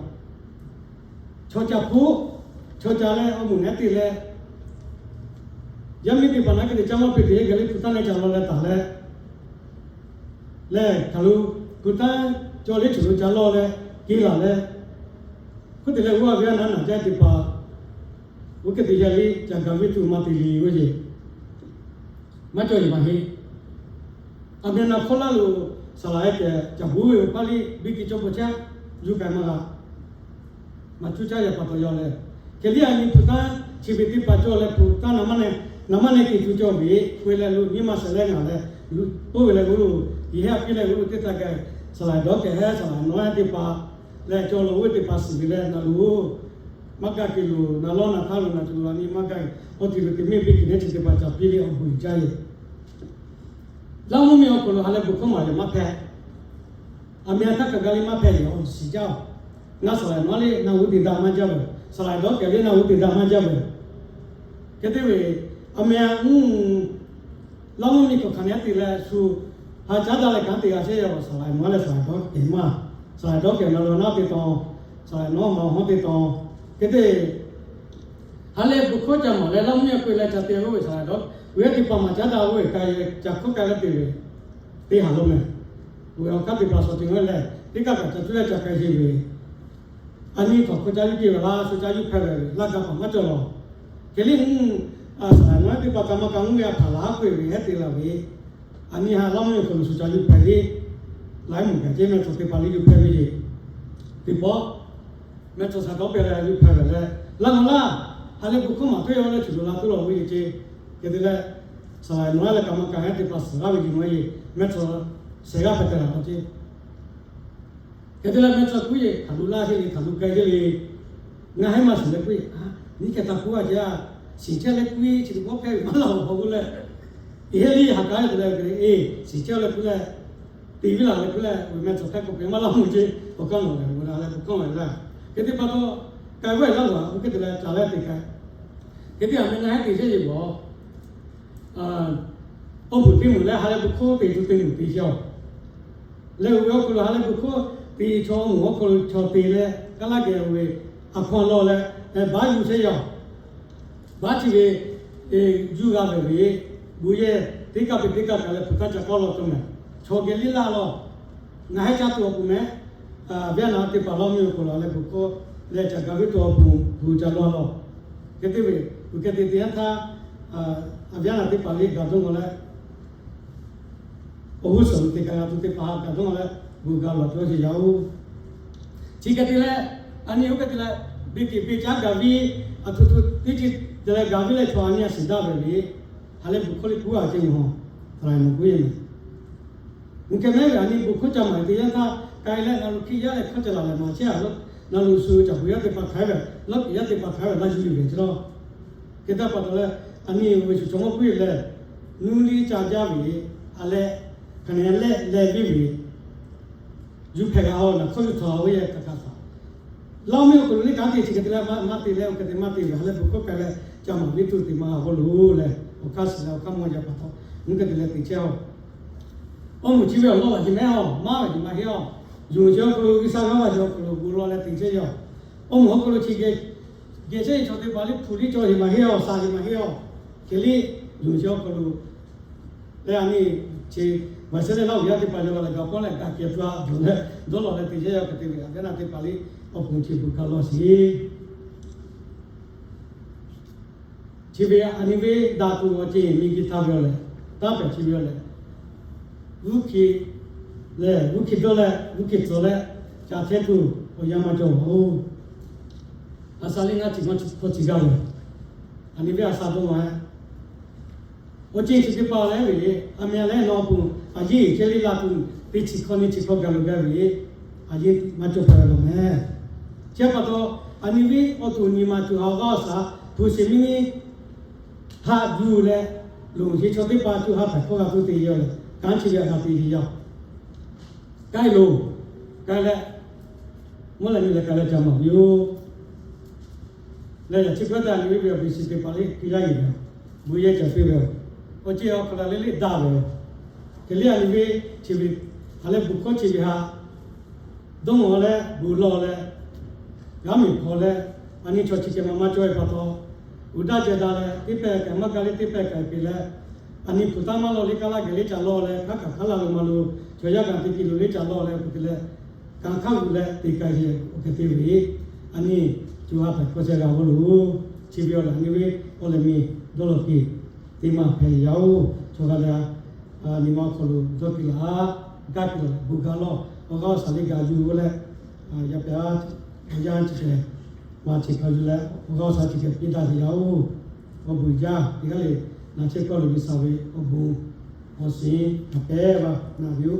Chaw ca hpuˇ, chaw ca leh awˬ moˍ nehˉ te leh, yaˇ miˇ teˇ hpaˍ naˉ hk'e te caˇ maˇ piˇ te, geh liˇ hpu tanˇ leh ca law leh taˍ leh, lehˬ hk'aˬ lo hpu tanˇ cawˇ liˇ tuˬ lo ca law leh, ke laˬ leh, hk'oˆ te leh g'uˇ a ve a naˉ naˬ jaˇ teˇ hpaˍ, oˇ hk'e te yaˇ liˇ ca gaˬ ve tuˬ maˇ te le g'uˇ yeˬ. Maˇ cawˇ yeˬ maˇ heˆ. A meh naˬ hk'awˇ laˇ lo, saˍ laꞈ e kehˬ caˍ buˇ ve awˬ paˇ liˇ biˇ te cawˇ paw caˇ, yuˬ k'ai maˇ g'a. Maˍ cuˇ caˇ yaꞈ pa taw yaw leh, hk'e liˇ a nyi hpu tanˇ chi ve teˇ hpaˍ cawˇ leh hpu tanˇ naˍ maˇ neh, naˍ maˇ neh te tuˬ cawˇ ve, k'oˆ ve leh lo nyiˇ maˇ shehˍ leh ngaˬ leh, k'oˆ ve leh g'uˇ lo, yehˇ a piˇ leh g'uˇ lo teˇ htaˇ gaˬ, saˍ laꞈ dawˇ kehˬ hehˉ saˍ laꞈ nawˉ hehˉ teˇ hpaˍ leh cawˬ lo oˇ ve teˇ hpaˍ shiˍ ve leh naˬ lo, maˇ gaˇ ke lo, naˬ lawˇ naˬ htaˇ lo naˬ tuˬ lo a nyi maˇ gaˇ, awˬ ti lo te mehˆ biˇ kuiˬ nehˉ chi teˇ hpaˍ ca piˇ leh awˬ bon uiˍ jaˇ yeˬ. Laˇ mvuhˇ miˬ awˬ hk'aw lo ha leh bon hkawˇ maˍ yaꞈ maˇ hpehꞈ. A meh a htaˇ kaꞈ gaˇ liˇ maˇ hpehꞈ yeˬ awˬ shiˍ jaˇ oˬ. Ngaˬ saˍ laꞈ nawˉ liˇ naˬ g'uˇ te daꞈ maˇ jaˇ ve, saˍ laꞈ dawˇ kehˬ liˇ naˬ g'uˇ te daꞈ maˇ jaˇ ve. Hk'e te ve, a meh a, Laˇ mvuhˇ miˬ k'awꞈ hkanˍ nehˉ te leh shu ha caˉ daꞈ leh kanˉ te g'a chehˇ yaw, saˍ laꞈ nawˉ leh saˍ laꞈ dawˇ kehˬ maˇ, saˍ laꞈ dawˇ kehˬ naˬ lo naˉ te taw, saˍ laꞈ nawˉ ma hawˉ te taw. Hk'e te, ha leh bon hkawˇ ca maˍ leh Laˇ mvuhˇ miˬ k'oˆ leh ca te lo ve saˍ laꞈ dawˇ, oˇ ve teˇ hpaˍ maˍ caˉ daꞈ oˇ ve k'ai ca hkawˇ k'ai leh te ve, teˇ ha lo meh. Oˇ ve awˬ hk'aˇ teˇ hpaˍ shawˍ te ngaˬ lehˬ teˇ kaˆ kaꞈ ca cuˇ leh ca k'ai sheˍ ve, a nyi htawnˍ hkawˇ caˇ yuˇ te ve laˇ, shu caˇ yuˇ hpehˇ ve laˇ gaˇ paˍ maˇ cawˬ lawˬ. Hk'e liˇ, saˍ laꞈ nawˉ teˇ hpaˍ kaꞈ maˇ kaꞈ mvuhˇ ve a htaꞈ laꞈ k'oˆ e ve hehˉ te la ve, a nyi ha Laˇ mvuhˇ miˬ awˬ hk'aw lo shu caˇ yuˇ hpehˇ le, laiˉ moˍ kaꞈ ceˇ meh cawˬ teˇ hpaˍ liˇ yuˇ hpehˇ ve le. Teˇ pawˆ meh cawˬ saˍ dawˇ pehˬ leh yuˇ hpehˇ ve leh, laˇ ngaˬ laˇ, ha leh bon hkawˇ maˍ tuˬ yaw leh tuˬ lo la tuˬ lawˬ ve le ceˇ. Hk'e te leh, saˍ laꞈ nawˉ leh kaꞈ maˇ kaꞈ hehˉ teˇ hpaˍ suhˍ g'aˇ ve yuˬ maˇ yeˬ, meh cawˬ shehˍ g'aˇ hpehꞈ tehꞈ laˬ k'o ceˇ. Hk'e te leh meh cawˬ kuˉ yeˬ hk'aˬ lo laˇ ceˇ le, hk'aˬ lo k'ai ceˇ le. Ngaˬ hehˉ maˇ shiˍ leh kuˉ yeˬ, a, nyiˇ hkeh taˇ kuˉ a ceˇ a, shiˍ chehˇ leh kuˉ e chi teˇ pawˆ hpehˇ ve maˇ laˇ awˬ hk'aw k'oˆ leh, e hehˉ liˇ ha k'aˉ te leh, e, shiˍ chehˇ leh kuˉ leh, te viˉ laˬ leh kuˉ leh, awˬ meh cawˬ hk'e k'awꞈ pehꞈ maˇ laˇ mvuh ceˇ, awˬ kaˇ nawˬ lehˬ g'uˇ la leh bon hkawˇ maˍ laˇ. Hk'e te pa taw, k'ai g'awˇ e laˇ g'aꞈ k'oˆ hk'e te leh ca leh te k'ai. Hk'e te a meh ngaˬ hehˉ te chehˇ yeˬ g'awˬ awˬ moˍ teˇ moˍ leh ha leh bon hkawˇ te tuˬ teˇ moˍ te chehˇ a. Leh oˇ ve awˬ hk'aw lo ha leh bon hkawˇ te chaw awˬ moˍ awˬ hk'aw lo chaw te leh kaˉ laˇ geh oˇ ve a hkaw-anˬ lawˬ leh baˆ yuˬ chehˇ yaˇ. Baˆ chi ve yuˇ g'a ve ve, bon yehˇ teˇ kaˆ ve teˇ kaˆ kaꞈ leh hpu taˇ ca kawˇ lawˬ tuˬ meh. Chaw geh liˇ laˇ lawˬ. Ngaˬ hehˉ caˇ tuˬ awˬ pon meh, a viˉ a naˬ teˇ hpaˍ Laˇ mvuhˇ miˬ awˬ hk'aw lo ha leh bon hkawˇ leh ca gaˬ ve tuˬ awˬ pon hpu ca lawˬ lawˬ. Hk'e te ve, uˬ hk'e te te yanˇ htaˇ, a viˉ a naˬ teˇ hpaˍ le gaˬ dawˇ ngaw leh, awˬ g'uˇ suhˍ lo te kaꞈ g'a tuˬ teˇ hpaˍ gaˬ dawˇ ngaw leh, bon g'a lawˬ cawˇ sheˍ yaˇ oˬ. Chi hk'e te leh, a nyi oˇ hk'e te leh, beˬ teꞈ beˬ caˉ gaˬ ve, aˬ htoꞈ htoꞈ teˇ ceuˬ te leh gaˬ ve leh chaw a nyi a shiˍ daꞈ ve le. Ha leh buˬ hkawˇ le kuˇ a ceh nyi hawˬ, htaꞈ na kuˇ e mehˬ. Mvuhˇ hkeh mehˉ ve a nyi buˬ hkawˇ ca maˍ te yanˇ htaˇ, k'ai leh na lo hkiˇ yaˇ leh hkawˇ ca laˬ lehˬ maˍ chehˇ a, na lo shu caꞈ puˬ yaˇ teˇ hpaˍ hk'a ve, lawˇ kiˬ yaˇ teˇ hpaˍ hk'a ve laˇ yuˬ ve ceh lawˬ. Hk'e te pa taw leh, a nyi ve shu chaw mawˇ puiˉ lehˬ, nuˇ liˇ ca jaˇ ve, a leh, hk'aˬ ne leh leh viˉ ve, yuˬ hpehꞈ g'a a naˬ hkawˇ yuˬ htaꞈ oˇ yehˬ kaꞈ kaꞈ htaꞈ laˇ oˇ mehˆ awˬ hk'aw lo le kanˉ te chi hk'e te leh maˇ maˇ te leh, awˬ hk'e te maˇ te ve ha leh buˬ hkawˇ k'ai leh ca maˍ viˉ tuˬ te maˇ g'a k'oˆ lo leh, awˬ hk'aˇ shiˍ leh awˬ hk'aˇ mawˇ yaˇ pa taw, mvuhˇ hkeh te leh te chehˇ a. Awˇ moˍ chi ve awˬ lawn a hiˍ mehˉ a, maˇ ve hiˍ maˇ heˆ a. Yonˍ chi awˬ hk'aw lo G'uiˬsha g'aˇ va chi awˬ hk'aw lo bon lawˬ leh te chehˇ yaˇ. Awˇ moˍ awˬ hk'aw lo chi geh geh chehˇ ve chaw teˇ hpaˍ liˇ hpu liˇ cawˬ hiˍ maˇ heˆ a, shaˍ hiˍ maˇ heˆ a. Hk'e liˇ, yonˍ chi awˬ hk'aw lo leh a nyi chi, G'uiˬsha leh laˇ uiˍ yaˇ teˇ hpaˍ yaw la leh gaˬ k'awꞈ leh gaˬ kehˬ tuˬ a dawˬ leh dawˇ lawˬ leh te chehˇ yaˇ hk'e te ve a ve naˬ teˇ hpaˍ liˇ awˬ pon chi beuꞈ kaꞈ lawˬ sheˍ. Chi ve a nyi ve daꞈ tuˬ awˬ ceuˬ miˬguiˬ htaꞈ ve awˬ lehˬ, taˇ pehˍ chi ve awˬ lehˬ, g'uˇ hkiˬ lehˬ g'uˇ hkiˬ dawˇ leh g'uˇ hkiˬ tcuhˍ leh ca chehˇ tuˬ awˬ yanˇ maˇ cawˬ oˬ. A sha liˇ ngaˇ ciˬ maˇ hk'aw ciˬ g'aˇ ve, a nyi ve a sha dawˇ ma e. Awˬ ceuˬ chi teˇ hpaˍ lehˬ ve, a meh lehˬ nawˬ pon a yeˇ chehˇ liˇ la tuˬ teˇ chi hkawˇ nyiˇ chi hkawˇ gaˬ lo gaˇ ve, a yeˇ maˇ cawˬ pa ve lawˬ mehˬ. Chi pa taw, a nyi ve awˬ to nyi ma co ha g'aˇ shaˍ hpu shiˍ miˇ miˇ haꞈ yuˬ leh, loˍ sheˍ chaw teˇ hpaˍ co ha hpehꞈ hkawˇ g'a tuˬ te yaˇ lehˬ, kanˉ chi ve a g'a te ve yaˇ. K'ai loˬ, k'ai leh, mvuhˇ leh nyi leh k'ai leh ca maˍ ve yoˬ. Leh yaꞈ chi hkawˇ te a nyi ve awˬ beˬ shiˍ teˇ hpaˍ liˇ hkiˇ yaˇ yeˬ ve, bon yehˇ ca piˇ ve, awˬ ceuˬ awˬ hk'aw la le le daꞈ ve, hk'e liˇ a nyi ve chi ve, ha leh buˬ hkawˇ chi ve haꞈ dawˇ mawˬ leh buˬ lawˬ leh, g'aˇ miˬ hpaw leh, a nyi chaw chi hk'e maˇ maˇ cawˬ ve pa taw, uˍ daˇ ceh daꞈ leh teˇ pehˇ k'ai maˇ gaˇ le teˇ pehˇ k'ai peꞈ leh, a nyi hpu taˇ maˇ lawˬ le kaˇ laˇ geh le ca lawˬ leh hk'aˉ kaꞈ hk'aˉ la lo ma lo, chaw yaˇ kaꞈ te piˇ lo le ca lawˬ leh hk'e te leh, kanˉ hk'aˇ g'uˬ leh te k'ai sheˍ awˬ hk'e te ve, a nyi co ha hpehꞈ hkawˇ chehˇ g'a k'oˆ lo, chi ve awˬ lehˬ a nyi ve awˬ lehˬ miˬ dawˇ lawˬ piˇ, teˇ maˬ hpehꞈ yaˇ oˬ. Chaw g'a leh a nyi ma awˬ hk'aw lo dawˇ piˇ laˬ, gaˇ piˇ laˬ, bon gaˇ lawˬ, awˬ g'aˇ awˬ shaˍ liˇ gaˬ yuˬ leh, yaˇ pehˍ a, awˬ yanˇ chi hk'e, maˇ chi hk'aw yuˬ leh awˬ g'aˇ awˬ shaˍ chi hk'e piˇ daꞈ ve yaˇ oˬ. Awˬ bon jaˇ teˇ g'aˇ le, naˬ chehˇ hkawˇ lo G'uiˬsha ve awˬ bon awˬ shiˍ hk'a pehˉ va naˬ ve yoˬ.